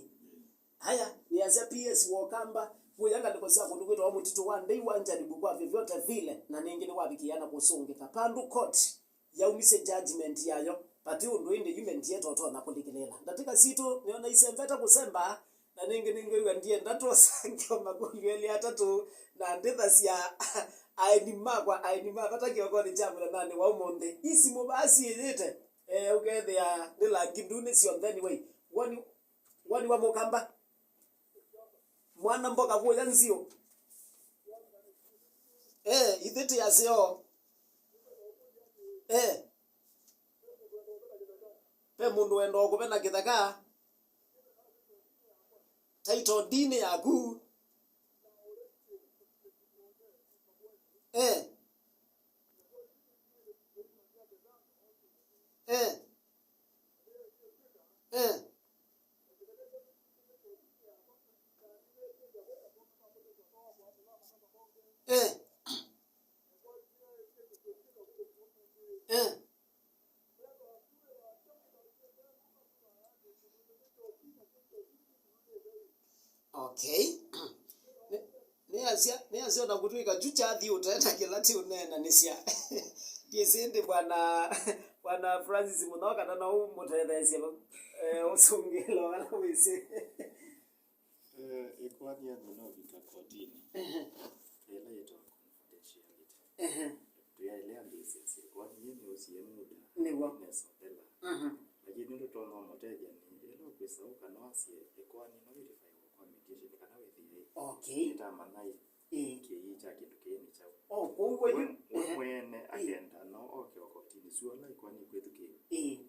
Haya, nĩasya P S wa Ũkamba, kũya ngalĩko sya kũndũ kwĩtawa Mũtitũ wa Ndei wa Njalibu kwa vyovyote vile, na nĩngĩ nĩwavikĩĩa na kũsũngĩka. Vandũ koti yaumisye judgment yayo, vati ũndũ ĩndĩ yu mediator ũtonya kũlikĩlĩĩla. Ndatĩka sitũ nĩona isembete kũsemba, na nĩngĩ nĩngwĩw'a ndienda twosa ngeo makũlyo elĩ atatũ, na ndĩthasya aeni makwa, aeni ma vata kĩokonĩ kya mũthenyanĩ wa ũmũnthĩ. Isimũ vaa syĩyĩte, eh, ũkethĩa nĩ langi ndune syonthe. Anyway, woni, woni wa Mũkamba. Mwana mboka kũya nzio. Eh, ithe ti aseo. Eh. Ve mũndũ wenda ũkũve na kĩthaka. Title deed nĩ yaku. Eh. Eh. Eh. Eh. Eh. Okay. Nĩ, nĩasya, nĩasya ona kũtw'ĩka kyu kyathi ũtee na kĩla ti ũneenanĩsya. Ndyĩsĩ ĩndĩ bwana, bwana Francis Mũthoo kana no ũmũtetheesye, eh, ũsũngĩĩlo vala wĩsĩ. Eh, ĩkoani yenyu no vika kotinĩ. Ehe. Ĩla yĩtawa confidentiality. Ehe. Tũyaĩle ambĩĩsya ĩkoani yĩ nĩũsie muda. Nĩw'o. Nĩnesothela. Mhm. Lakini nĩtũtonya ũmũtethya nĩ ĩla ũkwĩsa ũka no asye ĩkoani no yĩtifaiwe kwa mediation kana wĩthĩe. Okay. Nĩtamanya ĩ, ĩĩ, kĩĩ kya kĩndũ kĩĩ nĩ kyaũ. Oh, kwoou we, we yu, we ehe, mwene, ĩĩ, akenda no oke o kotinĩ, sua ũla ĩkoani ĩkwĩthukĩĩwa. Ĩĩ.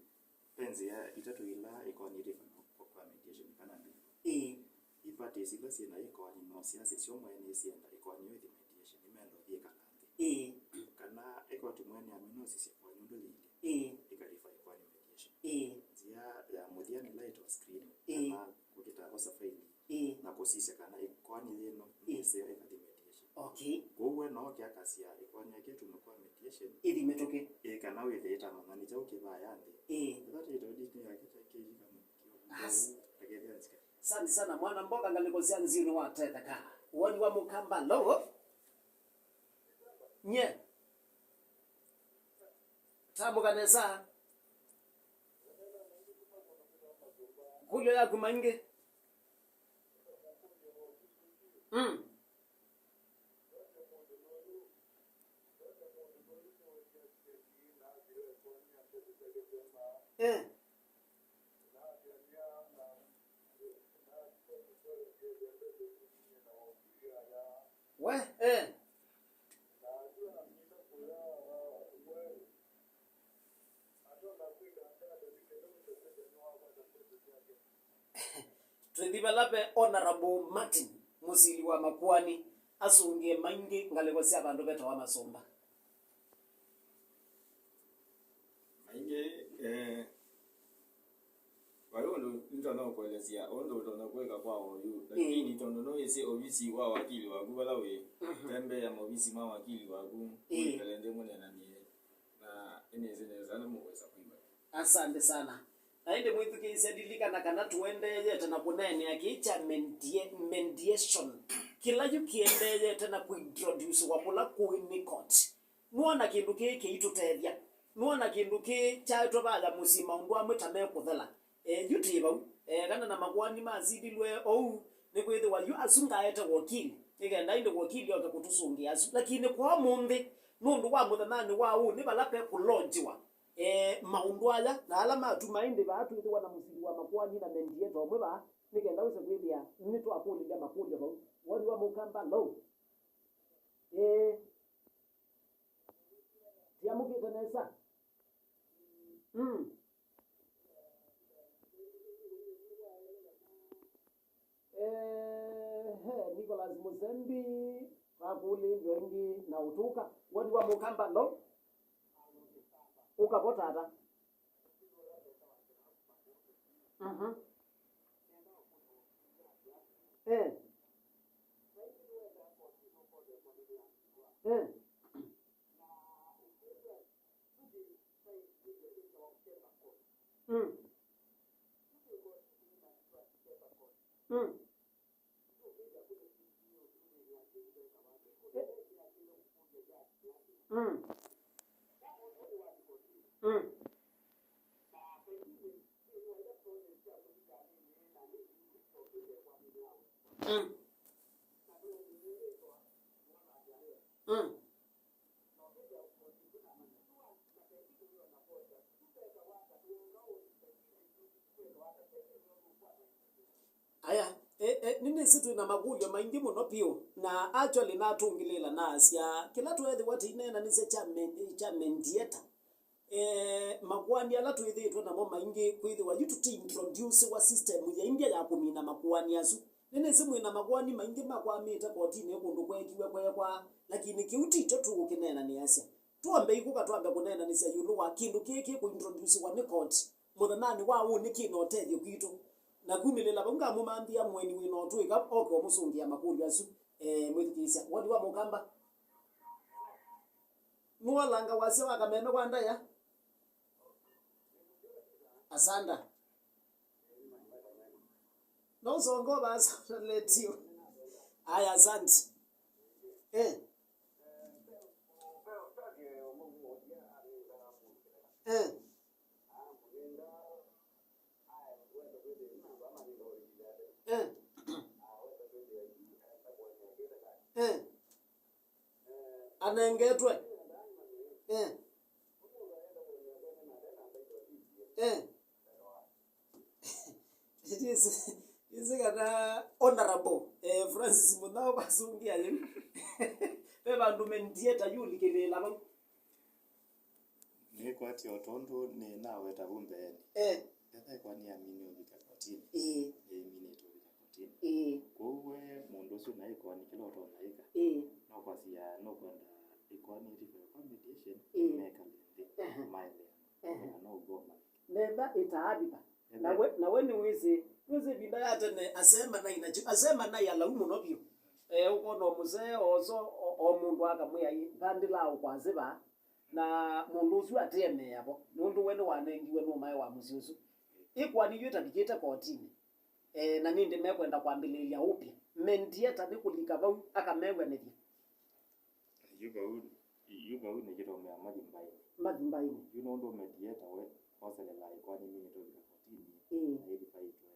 Ve nzĩa itatũ ila ĩkoani yĩtifaiwe kwa mediation kana ndĩvo. Ĩĩ. I parties ila syĩ na ĩkoani no syasye syo mwene nĩsyenda ĩkoani yĩthi mediation, nĩmenda ũthi ĩkala nthĩ. Ĩĩ. Kana ĩkoti mwene amina ũsisya ĩkoani ũndũ yĩilye, ĩĩ, ĩkalifa ĩkoani mediation. Ĩĩ. Nzĩa ya mũthya nĩ ĩla yĩtawa screening, ĩĩ, kana kũkita osa faili, ĩĩ, na kũsisya kana ĩkoani yĩno, ĩĩ, nĩseo ĩkathi mediation. Okay. Kwoou we no oke akasya ĩkoani yake ĩtume kwa mediation, ĩthi mĩtũkĩ. Ĩ, kana wĩthĩĩta mũng'ani kyaũ kĩvaya nthĩ. Ĩ. Ĩla tĩtwa Disney yake ta kĩyika mũkio. As- Akethĩa nzika. Asante sana, mwana mboka, ngalĩko sya nziũ nĩwatetheka. Woni wa Mũkamba, lo? Nye. Tambũka nesa. Kũlyo yaku maingĩ. Mm. Eh. We, eh. Twĩthi vala ve Honorable Martin, mũsili wa makuani, asũngĩe maingĩ ngalĩko sya vandũ vetawa Masũmba. Maingĩ, eh, vai ũndũ nĩtonya kũelesya ũndũ ũtonya kwĩka kwa oyu, lakini tondũ nĩwĩsĩ ovisi wa wakili waku vala wĩ, tembea maovisi ma wakili waku, wĩkale nthĩ mũneenanĩe, na nĩnĩsĩ nesa nĩmũkwĩsa kwĩw'a. Asante sana. Na ĩndĩ mwĩthukĩĩsya, lilikana kana tũendeeyete na kũneenea kĩĩ kya medie-, mediation, kĩla yu kĩendeeyete na kũintroduciwa kũla kũĩ nĩ court. Nũona kĩndũ kĩĩ kĩitũtethya? Nũona kĩndũ kĩĩ kyaetwe vaya mũsyĩ maũndũ amwe ta mekũthela? E, yu twĩ vau. E, kana na makoani masililwe ou, nĩkwĩthĩwa yu asu ngaete wokili, nĩkenda ĩndĩ wokili oke kũtũsũngĩa asu. Lakini kwa ũmũnthĩ, nũndũ wa mũthenyanĩ wa ũnĩ vala pekũlonjiwa, e, maũndũ aya, na ala matuma ĩndĩ vaa twĩthĩwa na mũsili wa makoani na mendieta ũmwe vaa, nĩkenda wĩse kwĩthĩa nĩtwakũlĩlya makũlyo vau. Woni wa Mũkamba, lo? E, Tiamũkĩte nesa. Mm. Ehe, Nicholas Musembi, vakũlĩlyo ĩngĩ na ũtũka. Woni wa Mũkamba, lo? Ũka vo tata. Mhm. Eh. Eh. Mm. Mm. Mm. Mm. Mm. Mm. Aya, e, e, nĩnĩsĩ twĩ na makũlyo maingĩ mũno vyũ, na actually natũngĩlĩĩla na asya, kĩla tweethĩwa tũineenanĩsya kya men-, kya mendieta, e, makoani ala twĩthĩĩtwe namo maingĩ kwĩthĩwa yu tũtiintroduciwa system ya India ya kũmina makoani asu. Nĩnĩsĩ mwĩ na makoani maingĩ makwamĩte kotinĩ kũndũ kweekiwe kweekwa, lakini kĩu ti kyo tũũkĩneenanĩasya. Twambe ĩkũka twambe kũneenanĩsya ĩũlũ wa kĩndũ kĩĩ kĩkũintroduciwa nĩ koti mũthenyanĩ wa ũnĩ kĩ na ũtethyo kwitũ. Na kumĩlĩla vau ngamũmanthĩa mũeni wĩ na ũtũĩka oke ũmũsũngĩa makũlyo asu. Eh, mwĩthukĩĩsya. Woni wa Mũkamba? Nũolanga wasya wa kameme kwa ndaĩa? Asanda. No ũsongo vasa na letio. Aya, asante. Eh. Eh. Eh. Eh. Anengetwe. Eh. Eh. Ĩsĩ, ĩsĩ kana Honorable, eh, Francis Mũthao kwasũngĩa yĩu. Ve vandũ mendieta yu ũlikĩlĩĩla vau. Nĩkwatya o tondũ nĩnaweta vu mbeenĩ. Eh. Ethĩwa nĩamine ũvika kotinĩ. Ĩĩ. Nĩminĩte ũvika kotinĩ. Ĩĩ. Kwoou we mũndũ ũsu na ĩkoani kĩla ũtonya ĩka. Ĩĩ. No kwasya nũkwenda ĩkoani ĩtĩkĩwe kwa mediation, ĩĩ, mekale nthĩ, ehe, maeleana. Ehe. Na no ũgoma. Metha ĩtaavika. Na we, na we nĩwĩsĩ, nĩwĩsĩ ĩvinda ya tene asee manai nakyo, asee manai alau mũno vyũ. Eh, ũkona o mũsee oso, o, o mũndũ akamwĩa, "Ĩ, vandĩla ũkwasĩ vaa." Na mũndũ ũsu atĩemeea vo, nũndũ we nĩwanengiwe nũmae wa mũsyĩ ũsu. Ĩkoani yu ĩtavikĩte kotinĩ, e, na nĩndĩ mekwenda kwambĩlĩĩlya ũpya. Mediator nĩ kũlika vau akamew'anĩthya. Yu vau, yu vau nĩkĩtũmĩa mathi mbaĩnĩ. Mathi mbaĩnĩ. Yu nũndũ mediator we oselela ĩkoani minĩte ũvika kotinĩ, ĩĩ, na ĩthi vaitwe.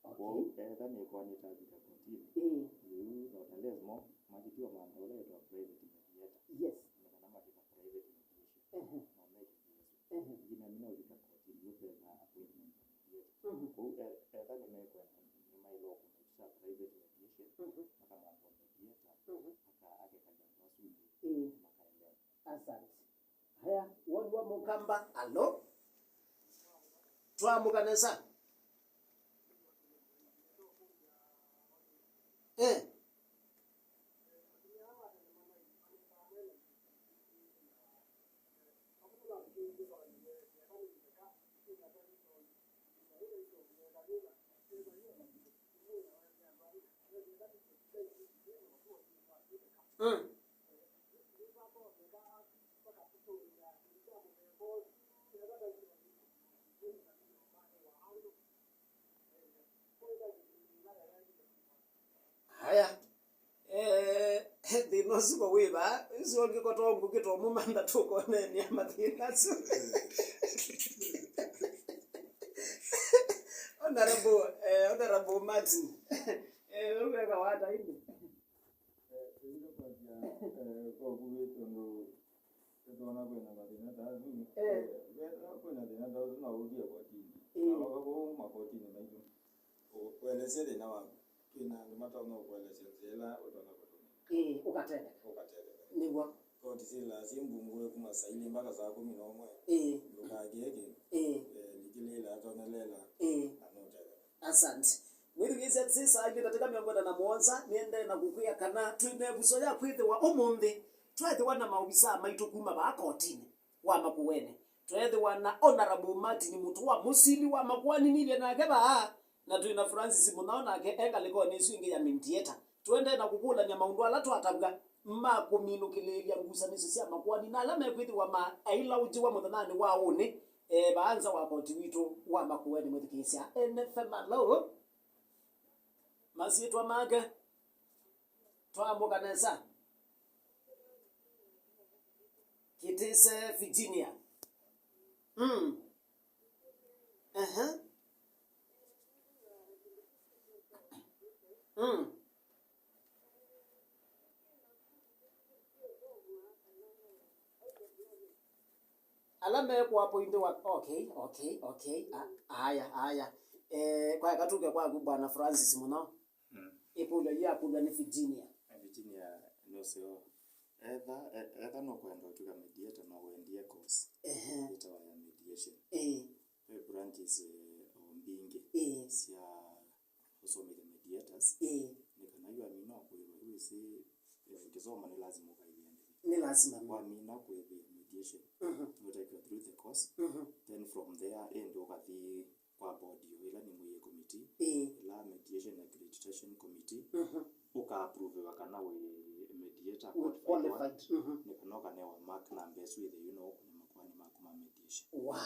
Okay. Kwoou etha nĩ ĩkoani ĩtavika kotinĩ, ĩĩ, yu nota less mo makĩtiwa mantha ũla wĩtawa private mediator. Yes. Na kana makĩta private mediation. Ehe. Na mekĩthĩa isu. Ehe. Ĩngĩ namina ũvika kotinĩ, yu vethaa appointment ya mediator. Mhm. Kwoou e-, etha nĩmekwenda, nĩmaĩle kũmĩkisha private mediation, mhm, makamantha mediator, mhm, aka-, akekalya andũ asu nthĩ, ĩĩ, makaelewa. Asante. Haya, woni wa Mũkamba, alo? Twaamũka nesa? Eh. Mm. Haya. Eh, thĩna ũsu ko wĩ vaa, ũsu ũngĩ ko to ngũkĩ to mũmantha tũkoneenea mathĩna asu. Honorable, eh, Honorable Martin. Eh, we weka wata ĩndĩ? Eh, tũyĩte kwasya, eh, koku wĩ tondũ nĩtwona kwĩna mathĩna ta asu. Eh. Eh, wethĩwa kwĩna thĩna ta ũsu no ũthiĩ kotini. Eh. Na waka kũu makotini maitũ, ũ-, ũelesye thĩna waku. Twĩna andũ matonya ũkũelesya nzĩa ĩla ũtonya kũtũmĩa. Ĩĩ, ũkatetheka. Ũkatetheka. Nĩw'o. Koti syĩlaa syĩ mbungũe kuma saa ilĩ mpaka saa kũmi na ũmwe. Ĩĩ. Ndũkakĩe kĩndũ. Ĩĩ. Eh, likĩlĩĩla atonya lela. Ĩĩ. Na nũtetheka. Asante. Mwĩthukĩĩsya, sĩ saa ilĩ ndatĩka mĩongo ĩna na mũonza, nĩendee na kũkwĩa kana twĩ na ĩvuso ya kwĩthĩwa ũmũnthĩ tweethĩwa na maovisaa maitũ kuma vaa kotinĩ wa Makueni. Tweethĩwa na Honorable Martin Mũtũa, mũsili wa makoani nilye nake vaa, na twĩ na Francis Mũnyao nake e ngalĩkonĩ ĩsu ĩngĩ ya mediator. Tũendee na kũkũlany'a maũndũ ala twatavw'a ma kũminũkĩlĩĩlya ngusanĩsyo sya makoani na ala mekwĩthĩwa ma ailaũkĩwa mũthenyanĩ wa ũnĩ, e, vaa nza wa koti witũ wa Makueni, mwĩthukĩĩsya. N F M, alo? Masyĩtwa make. Twaamũka nesa. Kĩtĩse Virginia. Mm. Ehe. Mm. Ala mekũapointiwa, okay, okay, okay. A-, aya, aya. Eh, kwa katũke kwaku Bwana Francis Mũnyao. Mm. Ĩkũlyo yĩakũlw'a nĩ Virginia. Eh, Virginia nũseo. Etha, e-, etha nũkwenda ũtw'ĩka mediator no wendie course. Ehe. Yĩtawa ya mediation. Ĩĩ. Ve branches, eh, o mbingĩ, ĩĩ, sya ũsomethya mediators. Ĩĩ. Nĩ kana yu amina kũĩva yu ĩsĩ, eh, kĩsomo nĩ lazima ũkaĩthĩa ndĩvi. Nĩ lazima. Wamina kũĩvĩa mediation, mhm, nũtekĩwa through the course. Mhm. Then from there, ĩndĩ ũkathi kwa board yo, ĩla nĩ mwĩe committee, ĩĩ, ĩla mediation accreditation committee, mhm, ũka approvewa kana wĩ mediator, wĩ qualified, qualified, mhm, nĩ kana ũkanewa mark namba ĩsu ĩthei no ũkũne makoani maku ma mediation. Wow.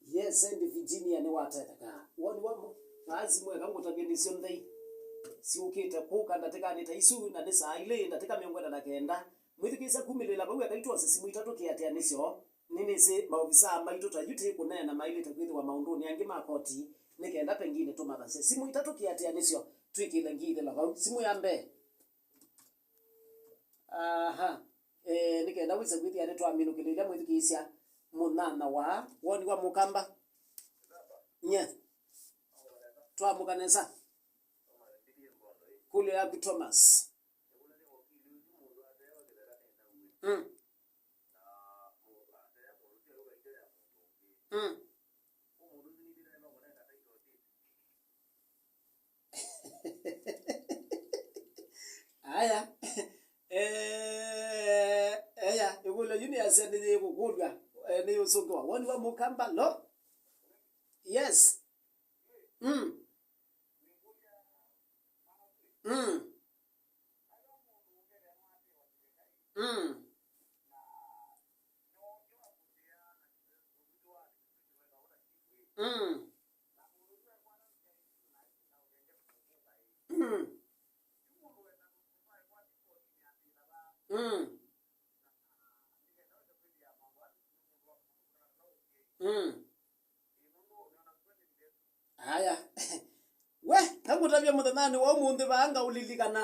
Yes, and Virginia nĩwatetheka. Woni wa mu-, vaa simũ eka ngũtavye nĩsyo nthei syũkĩte kũka ndatĩkanĩ ta isu, na nĩ saa ilĩ ndatĩka mĩongo ĩna na kenda. Mwĩthukĩĩsya kumĩlĩĩla vau, ekai twose simũ itatũ kĩatĩanĩsyo. Nĩnĩsĩ maovisaa maitũ ta yu tĩkũneena maĩlĩte kwĩthĩwa maũndũnĩ angĩ ma koti, nĩ kenda pengine tũmathasye. Simũ itatũ kĩatĩanĩsyo, twĩkĩle ngithĩla vau. Simũ ya mbee. Aha. Eh, nĩ kenda wĩse kwĩthĩa nĩtwaminũkĩlĩĩlya mwĩthukĩĩsya mũnyanya wa woni wa Mũkamba. Nye. Twaamũka nesa. Kũlyo yaku Thomas. Mm. Mm. Aya. Eh, aya, ĩkũlyo yu nĩyasya nĩyĩkũkũlw'a, eh, nĩyũsũngĩwa. Woni wa Mũkamba, lo? Yes. Mm. Mm. Mm. Mm. Mm. Mm. Mm. Aya. We, ngakũtavya mũthenyanĩ wa ũmũnthĩ vaa ngaũlilikana.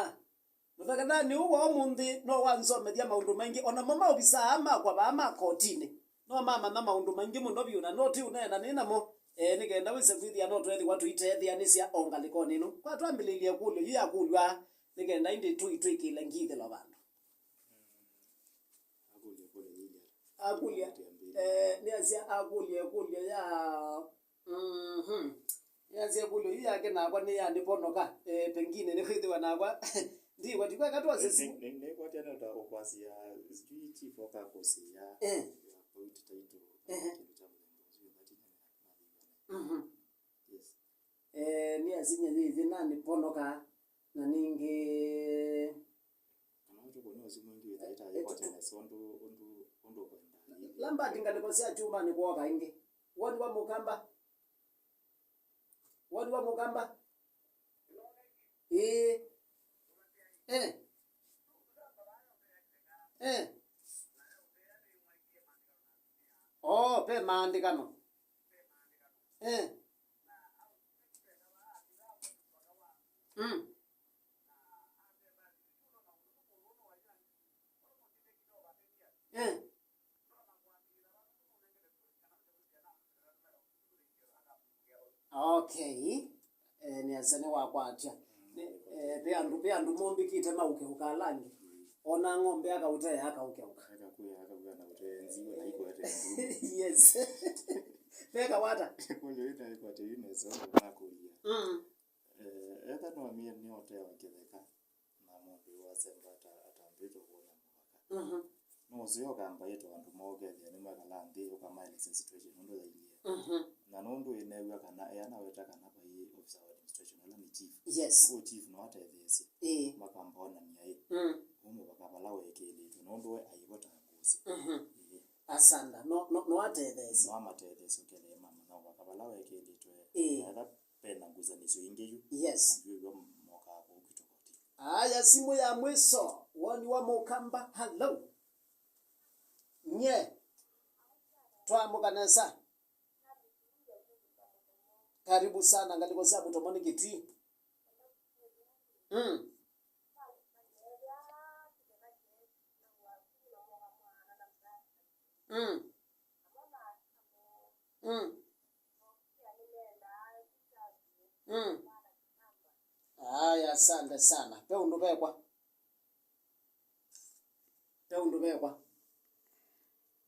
Mũthenyanĩ ũũ wa ũmũnthĩ no wansomethya maũndũ maingĩ, o namo maovisaa makwa vaa ma kotinĩ. No mamanya maũndũ maingĩ mũno vyũ, na no ti ũneena nĩ namo, eh, nĩ kenda wĩse kwĩthĩa no tweethĩwa tũitetheanĩsya o ngalĩkonĩ ĩno. Kwa twambĩlĩlye ĩkũlyo yĩu yakũlw'a, nĩ kenda ĩndĩ tũitw'ĩkĩle ngithĩlo vandũ. Akũlya ĩkũlyo yĩĩ ata? Akũlya, eh, nĩasya akũlya ĩkũlyo ya, mhm. Nĩasya ĩkũlyo yĩĩ yake nakwa nĩyanĩvonoka, eh, pengine nĩkwĩthĩwa nakwa ndiwa, ndikweka twose simu. Nĩ- nĩ- nĩkwatya nota ũkwasya sijui chief oka kũsĩa, eh, ya point title, eh, kĩndũ kya mũthemba ũsu, ĩmwe ti nene mathĩwa nayo. Mhm. Yes. Eh, nĩasinya yĩthĩ nanĩvonoka, na ningĩ kana ũtukũ nĩ ũsu mwingĩ wĩthaĩta yĩkwatya nesa ũndũ ũndũ ũndũ ũkwenda. Lambert, ngalĩko sya kyumani kwoka ĩngĩ. Woni wa mũkamba? Woni wa mũkamba? Ĩĩ. Eh. Eh. Oh, ve maandĩkano. Eh. Mm. Eh. Okay. Eh, nĩasya nĩwakwatya. Nĩ- eh, ve andũ, ve andũ mombĩkĩte maũkeũka ala angĩ. Ona ng'ombe akaũtea akaũkeũka. Akakwĩa akakwĩa na ũtee nziwa na ikwete ndumu. Yes. Ve kawata. Kũlyo ĩna ikwate yu nesa nakũlya. Mm. Eh, etha no amie nĩ ũtee wa kĩtheka. Na mũndũ ũyũ wasemba ata- atambĩtwe kwona mũvaka. Mhm. No ũseo ũkambaĩtwe andũ moo ũkethĩa nĩmwekala nthĩ ũkamaelesya situation ũndũ yailyĩ. Mhm. Na nũndũ ĩnew'a kana eanaweta kana vai officer wa administration ũla nĩ chief. Yes. Ũũ chief no atetheesye. Ĩĩ. Makamba onany'a ĩ. Mm. Ũũ mũvaka vala weekĩlĩtwe nũndũ we aivota ngũsĩ. Mhm. Ĩĩ. Asanda. No, no, no atetheesye. No amatetheesye ũkethĩa mamanya ũvaka vala weekĩlĩtwe. Ĩĩ. Na etha ve na ngusanĩsyo ingĩ yu. Yes. Andũ ĩw'a mokaa kũu kwitũ koti. Aya, simũ ya mwiso, woni wa mũkamba. Hello. Nye. Twaamũka nesa. Karibu sana, ngalĩko sya mũtomo nĩ Kitui. Mm. Mm. Mm. Mm. Aya, asante sana. Ve ũndũ vekwa. Ve ũndũ vekwa.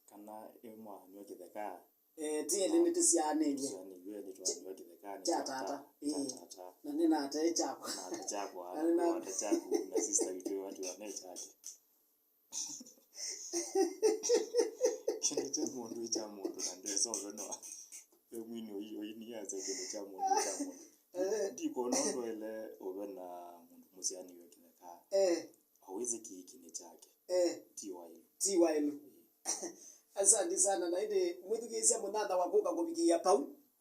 Kana ĩmwanyw'a kĩtheka. Eh, ti elĩ nĩtũsyaanĩw'e. Tũsyaanĩw'e, nĩtwanyw'a kĩtheka, nĩ kya tata. Ĩĩ. Kya tata. Na nĩnatee kyakwa. Nate kyakwa, na nĩna- nate kyaku, na sister witũ watiwa ne kyake. Kĩndũ kya mũndũ ĩ kya mũndũ na ndesa ũveno. We mwini ũi, ũi nĩasya kĩndũ kya mũndũ ĩ kya mũndũ. Eh. Ndikwona ũndũ ele ũvena mũndũ mũsyaanĩw'e kĩtheka. Eh. Awĩsĩ kĩĩ kĩnĩ kyake. Eh. Ti waĩlu. Ti waĩlu. Asante sana. Na ĩndĩ mwĩthukĩĩsya mũnyanyawa kũka kũvikĩĩa pau,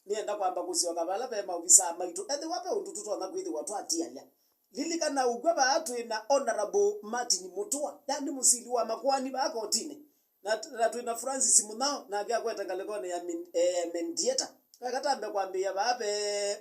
nĩenda kwamba kũsyoka vala ve maovisaa maitũ. Ethĩwa ve ũndũ tũtonya kwĩthĩwa twatialya, lilikana ũkw'a vaa twĩ na Honorable Martin Mutua, yani mũsili wa makoani vaa kotinĩ. Na, na twĩ na Francis Munyao, nake akwete ngalĩkonĩ ya Min- eh, Mendieta. Kakatambe kwambĩĩa vaa ve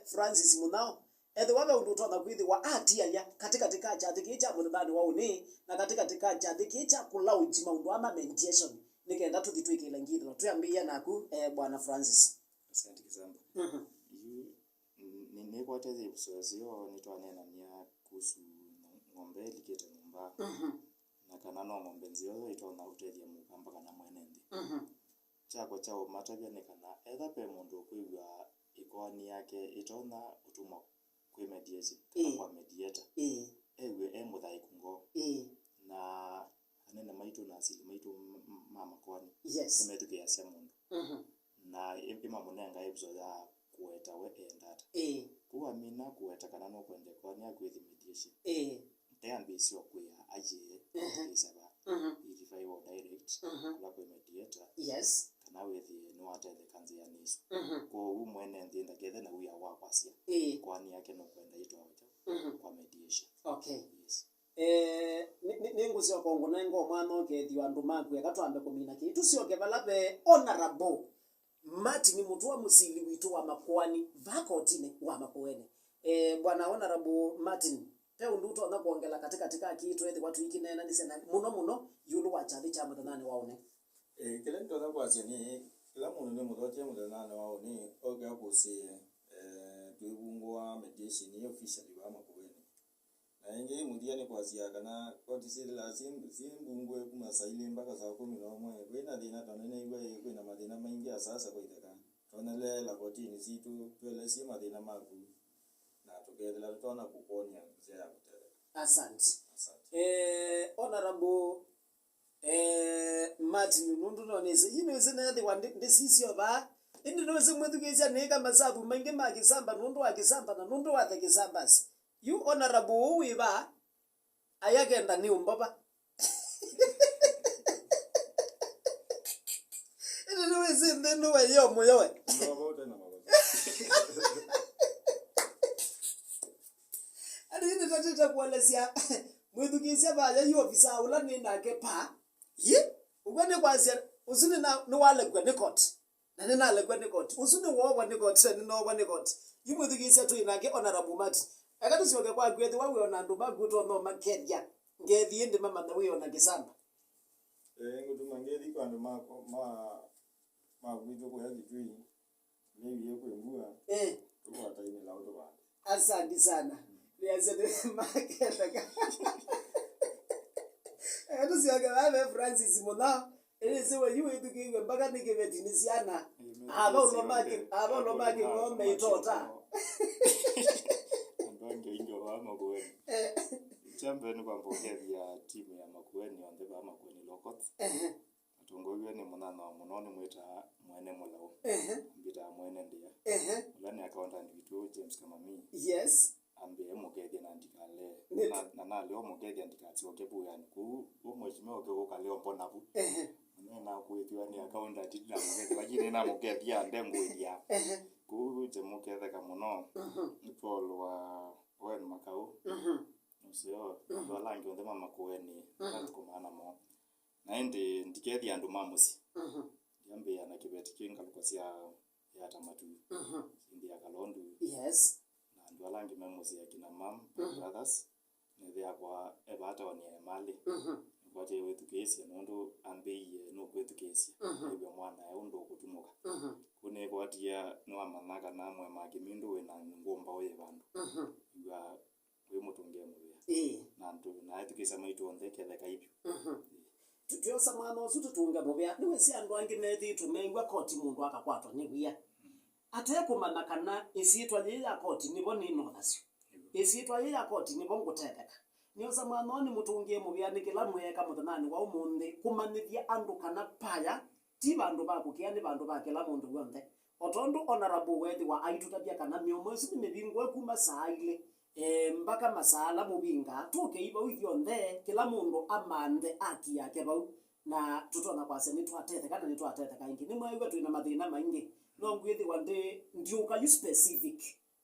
Francis Munyao. Ethĩwa ve ũndũ ũtonya kwĩthĩwa atialya katĩkatĩ ka kyathĩ kĩĩ kya mũthenyanĩ wa ũnĩ na katĩkatĩ ka kyathĩ kĩĩ kya kũlaunji maũndũ aa ma mediation, nĩ kenda tũthi twĩkĩle ngithĩlo. Twĩambĩĩa naku, eh, Bwana Francis. Asante Kisamba. Mhm. Yu, n- nĩ- nĩkwatethya ĩvuso yasyo nĩtwaneenania kuhusu ng'o- ng'ombe ĩlikĩte nyũmba. Mhm. Na kana no ng'ombe nzeo yo ĩtonya ũtethya mũkamba kana mwene nthĩ. Mhm. Kyakwa kya ũmatavya nĩ kana etha ve mũndũ ũkwĩw'a ĩkoani yake ĩtonya ũtũmwa kwĩ mediation kana Ĩĩ. Kwa mediator, Ĩĩ. Ew'e e mũthaĩku ngoo. Ĩĩ. Na anene maitũ na asili maitũ m- m- ma makoani Yes. Nĩmetĩkĩĩasya mũndũ. Mhm. Na ĩ- ĩmamũnenga ĩvuso ya kũweta we enda ata. Ĩĩ. Kũu amina kũweta kana nũkwenda ĩkoani yaku ĩthi mediation. Ĩĩ. Ndeyambĩĩsya kwĩa ayĩe Ehe. Kĩsava Mhm. Irivaiwa direct Mhm. Kũla kwĩ mediator Yes. kana wĩthĩe nĩwatetheka nzĩanĩ ĩsu. Mhm. Kwoou mwene nthĩ ndakethe na wia wa kwasya. Ĩĩ. Koani yake nũkwenda ĩtwawe kyaũ? Mhm. Kwa mediation. Okay. Yes. Eh, nĩ, nĩ, nĩngũsyoka ngũnenga mwanya ũkethĩwa andũ maku eka twambe kũmina kĩĩ. Tũsyoke vala ve Honorable Martin Mutua, mũsili witũ wa makoani, va kotinĩ wa Makueni. Eh, Bwana Honorable Martin, ve ũndũ ũtonya kwongela katĩkatĩ ka kĩĩ tweethĩwa tũikĩneenanĩsya na mũno mũno ĩũlũ wa kyathĩ kya mũthenyanĩ wa ũnĩ? Eh, kĩla nĩtonya kwasya nĩ, kĩla mũndũ nĩmũthokye mũthenyanĩ wa ũnĩ, oke akũsĩĩe, eh, twĩvungũa mediation ĩĩ officially va Makueni. Na ĩngĩ mũthya nĩ kwasya kana koti syĩthĩlaa syĩ, syĩ mbungũe kuma saa ilĩ mpaka saa kũmi na ũmwe. Kwĩ na thĩna tondũ nĩnew'a ĩĩ kwĩ na mathĩna maingĩ asasa kwa itheka. Tonyeleela kotinĩ sitũ, twelesye mathĩna maku, na tũkethĩla tũtonya kũkwony'a nzĩa ya kũtetheka. Asante. Asante. Eh, Honorable, eh, Martin, nũndũ nonĩsĩ, yu nĩwĩsĩ neethĩwa ndĩ-, ndĩsisyo vaa. Ĩndĩ nĩwĩsĩ mwĩthukĩĩsya nĩĩka masavu maingĩ ma kĩsamba nũndũ wa kĩsamba na nũndũ wa the kĩsambas. Yu Honorable ũũ wĩ vaa, ayakenda nĩ ũmbova. Ĩndĩ nĩwĩsĩ nthĩ nũwe yo mũyoe. Ũmbova ũte na makosa. Ati ĩndĩ tatĩte kuelesya mwĩthukĩĩsya vaya yu ofisa ũla nĩ nake pa. Yi, ũkw'a nĩ kwasya, ũsu nĩ na, nĩwalekw'a nĩ koti. Na nĩnalekw'a nĩ koti. Ũsu nĩwoovwa nĩ koti, na nĩnoovwa nĩ koti. Yu mwĩthukĩĩsya twĩ nake Honorable Martin. Eka tũsyoke kwaku, ethĩwa wĩona andũ maku ũtonya ũmakethya. Ngethi ĩndĩ mamanya wĩona kĩsamba. Eh, ngũtuma ngethi kwa andũ ma, ma, ma kwitũ kũya Kitui. Nĩwie kwĩ mbua. Eh. Tũkwatainĩ lau tũvande. Asante sana. Nĩasya nĩ maketheka. Eka tũsyoke vaa ve Francis Mũthao. Ĩlĩsĩ we yu wĩthukĩĩw'e mpaka nĩ kĩveti nĩ syana. Ava ũlomake, ava ũlomake ng'ome itota. Andũ angĩ aingĩ vaa Makueni. Eh. Kya mbee nĩ kwamba ũkethya timu ya Makueni yonthe vaa Makueni Lokots. Ehe. Atongoew'e nĩ mũnyanya wa mũno nĩmwĩtaa Mwene Mũlaũ. Ehe. Ambĩtaa Mwene Ndĩa. Ehe. Ũla nĩ accountant witũ James Kamami. Yes. Ambĩe mũkethya na ndikalee. Nĩ- Na, na nalea ũmũkethya ndikasyoke vu wĩanĩ. Kũu, we mheshimiwa ũke ũkale ũmbona vu. Ehe. Nĩnakwĩthiwa nĩ accountant ndinamũkethya, lakini nĩnamũkethya ndengũĩthya. Ehe. Kũu nje mũketheka mũno. Mhm. Nĩ Paul wa Owen Makau. Mhm. Ũseo, mhm, andũ ala angĩ onthe ma Makueni, mhm, ala tũkomaa namo. Na ĩndĩ ndikethya andũ ma mũsyĩ. Mhm. Ndiambĩĩa na kĩveti kĩ ngalũko sya Yata Matu, mhm, syĩ nthĩ ya Kalondu. Yes. Na andũ ala angĩ me mũsyĩ, akina mam, my, mhm, brothers, nĩthĩakwa e vaa taoni ya Emali. Mhm. Nĩkwatĩe wĩthukĩĩsye nũndũ ambĩie nũkwĩthukĩĩsya. Mhm. Ew'a mwana e ũndũ ũkũtumũka. Mhm. Kũu nĩkwatie nĩwamanya kana mwema Kĩmindũ wĩ na ngũmbaũ yĩ vandũ. Mhm. Ew'a wĩ mũtũngĩe mũvea. Ĩĩ. Na andũ, na ethukĩĩsya maitũ onthe ketheka vyũ. Mhm. Ĩĩ. Tũ-, twĩosa mwanya ũsu tũtũnge mũvea. Nĩwĩsĩ andũ angĩ methĩĩtwe mew'a koti mũndũ akakwatwa nĩ wia. Mm. Ate kũmanya kana ĩsyĩtwa yĩĩ ya koti nĩvo nĩnothasyo. Ĩĩ. Ĩsyĩtwa yĩĩ ya koti nĩvo ngũtetheka. Nĩosa mwanya ũũ nĩmũtũngĩe mũvea nĩ kĩla mwĩeka mũthenyanĩ wa ũmũnthĩ, kũmanyĩthya andũ kana paya ti vandũ va kũkĩa, nĩ vandũ va kĩla mũndũ w'onthe. O tondũ Honorable weethĩwa aitũtavya kana mĩomo ĩsu nĩmĩvingũe kuma saa ilĩ, eh, mbaka masaa ala mũvingaa, tũkei vau ithyonthe, kĩla mũndũ amanthe aki yake vau, na tũtonya kwasya nĩtwatetheka na nĩtwatetheka ĩngĩ. Nĩmweew'a twĩ na mathĩna maingĩ, no ngwĩthĩwa ndĩ, ndiũka yu specific.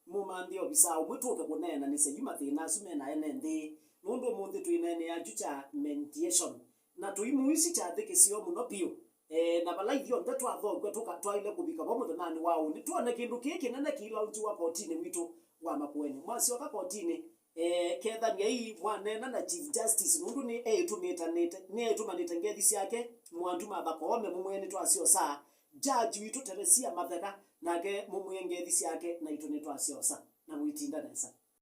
Mũmanthĩe ovisaa ũmwe tũke kũneenanĩsya yu mathĩna asu me na ene nthĩ, nũndũ ũmũnthĩ twĩneenea kyu kya mediation, na tũimũisĩ kyathĩ kĩseo mũno vyũ. E, na vala ithyonthe twathokw'a tũka-, twaĩle kũvika vo mũthenyanĩ wa ũnĩ, twone kĩndũ kĩĩ kĩnene kĩilaunjiwa kotinĩ witũ wa Makueni. Mwasyoka kotinĩ, e, kethany'ai mwaneena na Chief Justice, nũndũ nĩ eĩtũmĩtanĩte, nĩ eĩtũmanĩte ngethi syake, Mwandu Martha Koome, mũmwĩe nĩtwasyosa. Judge witũ Teresia Matheka, nake mũmwĩe ngethi syake, naitũ nĩtwasyosa. Na mũitinda nesa.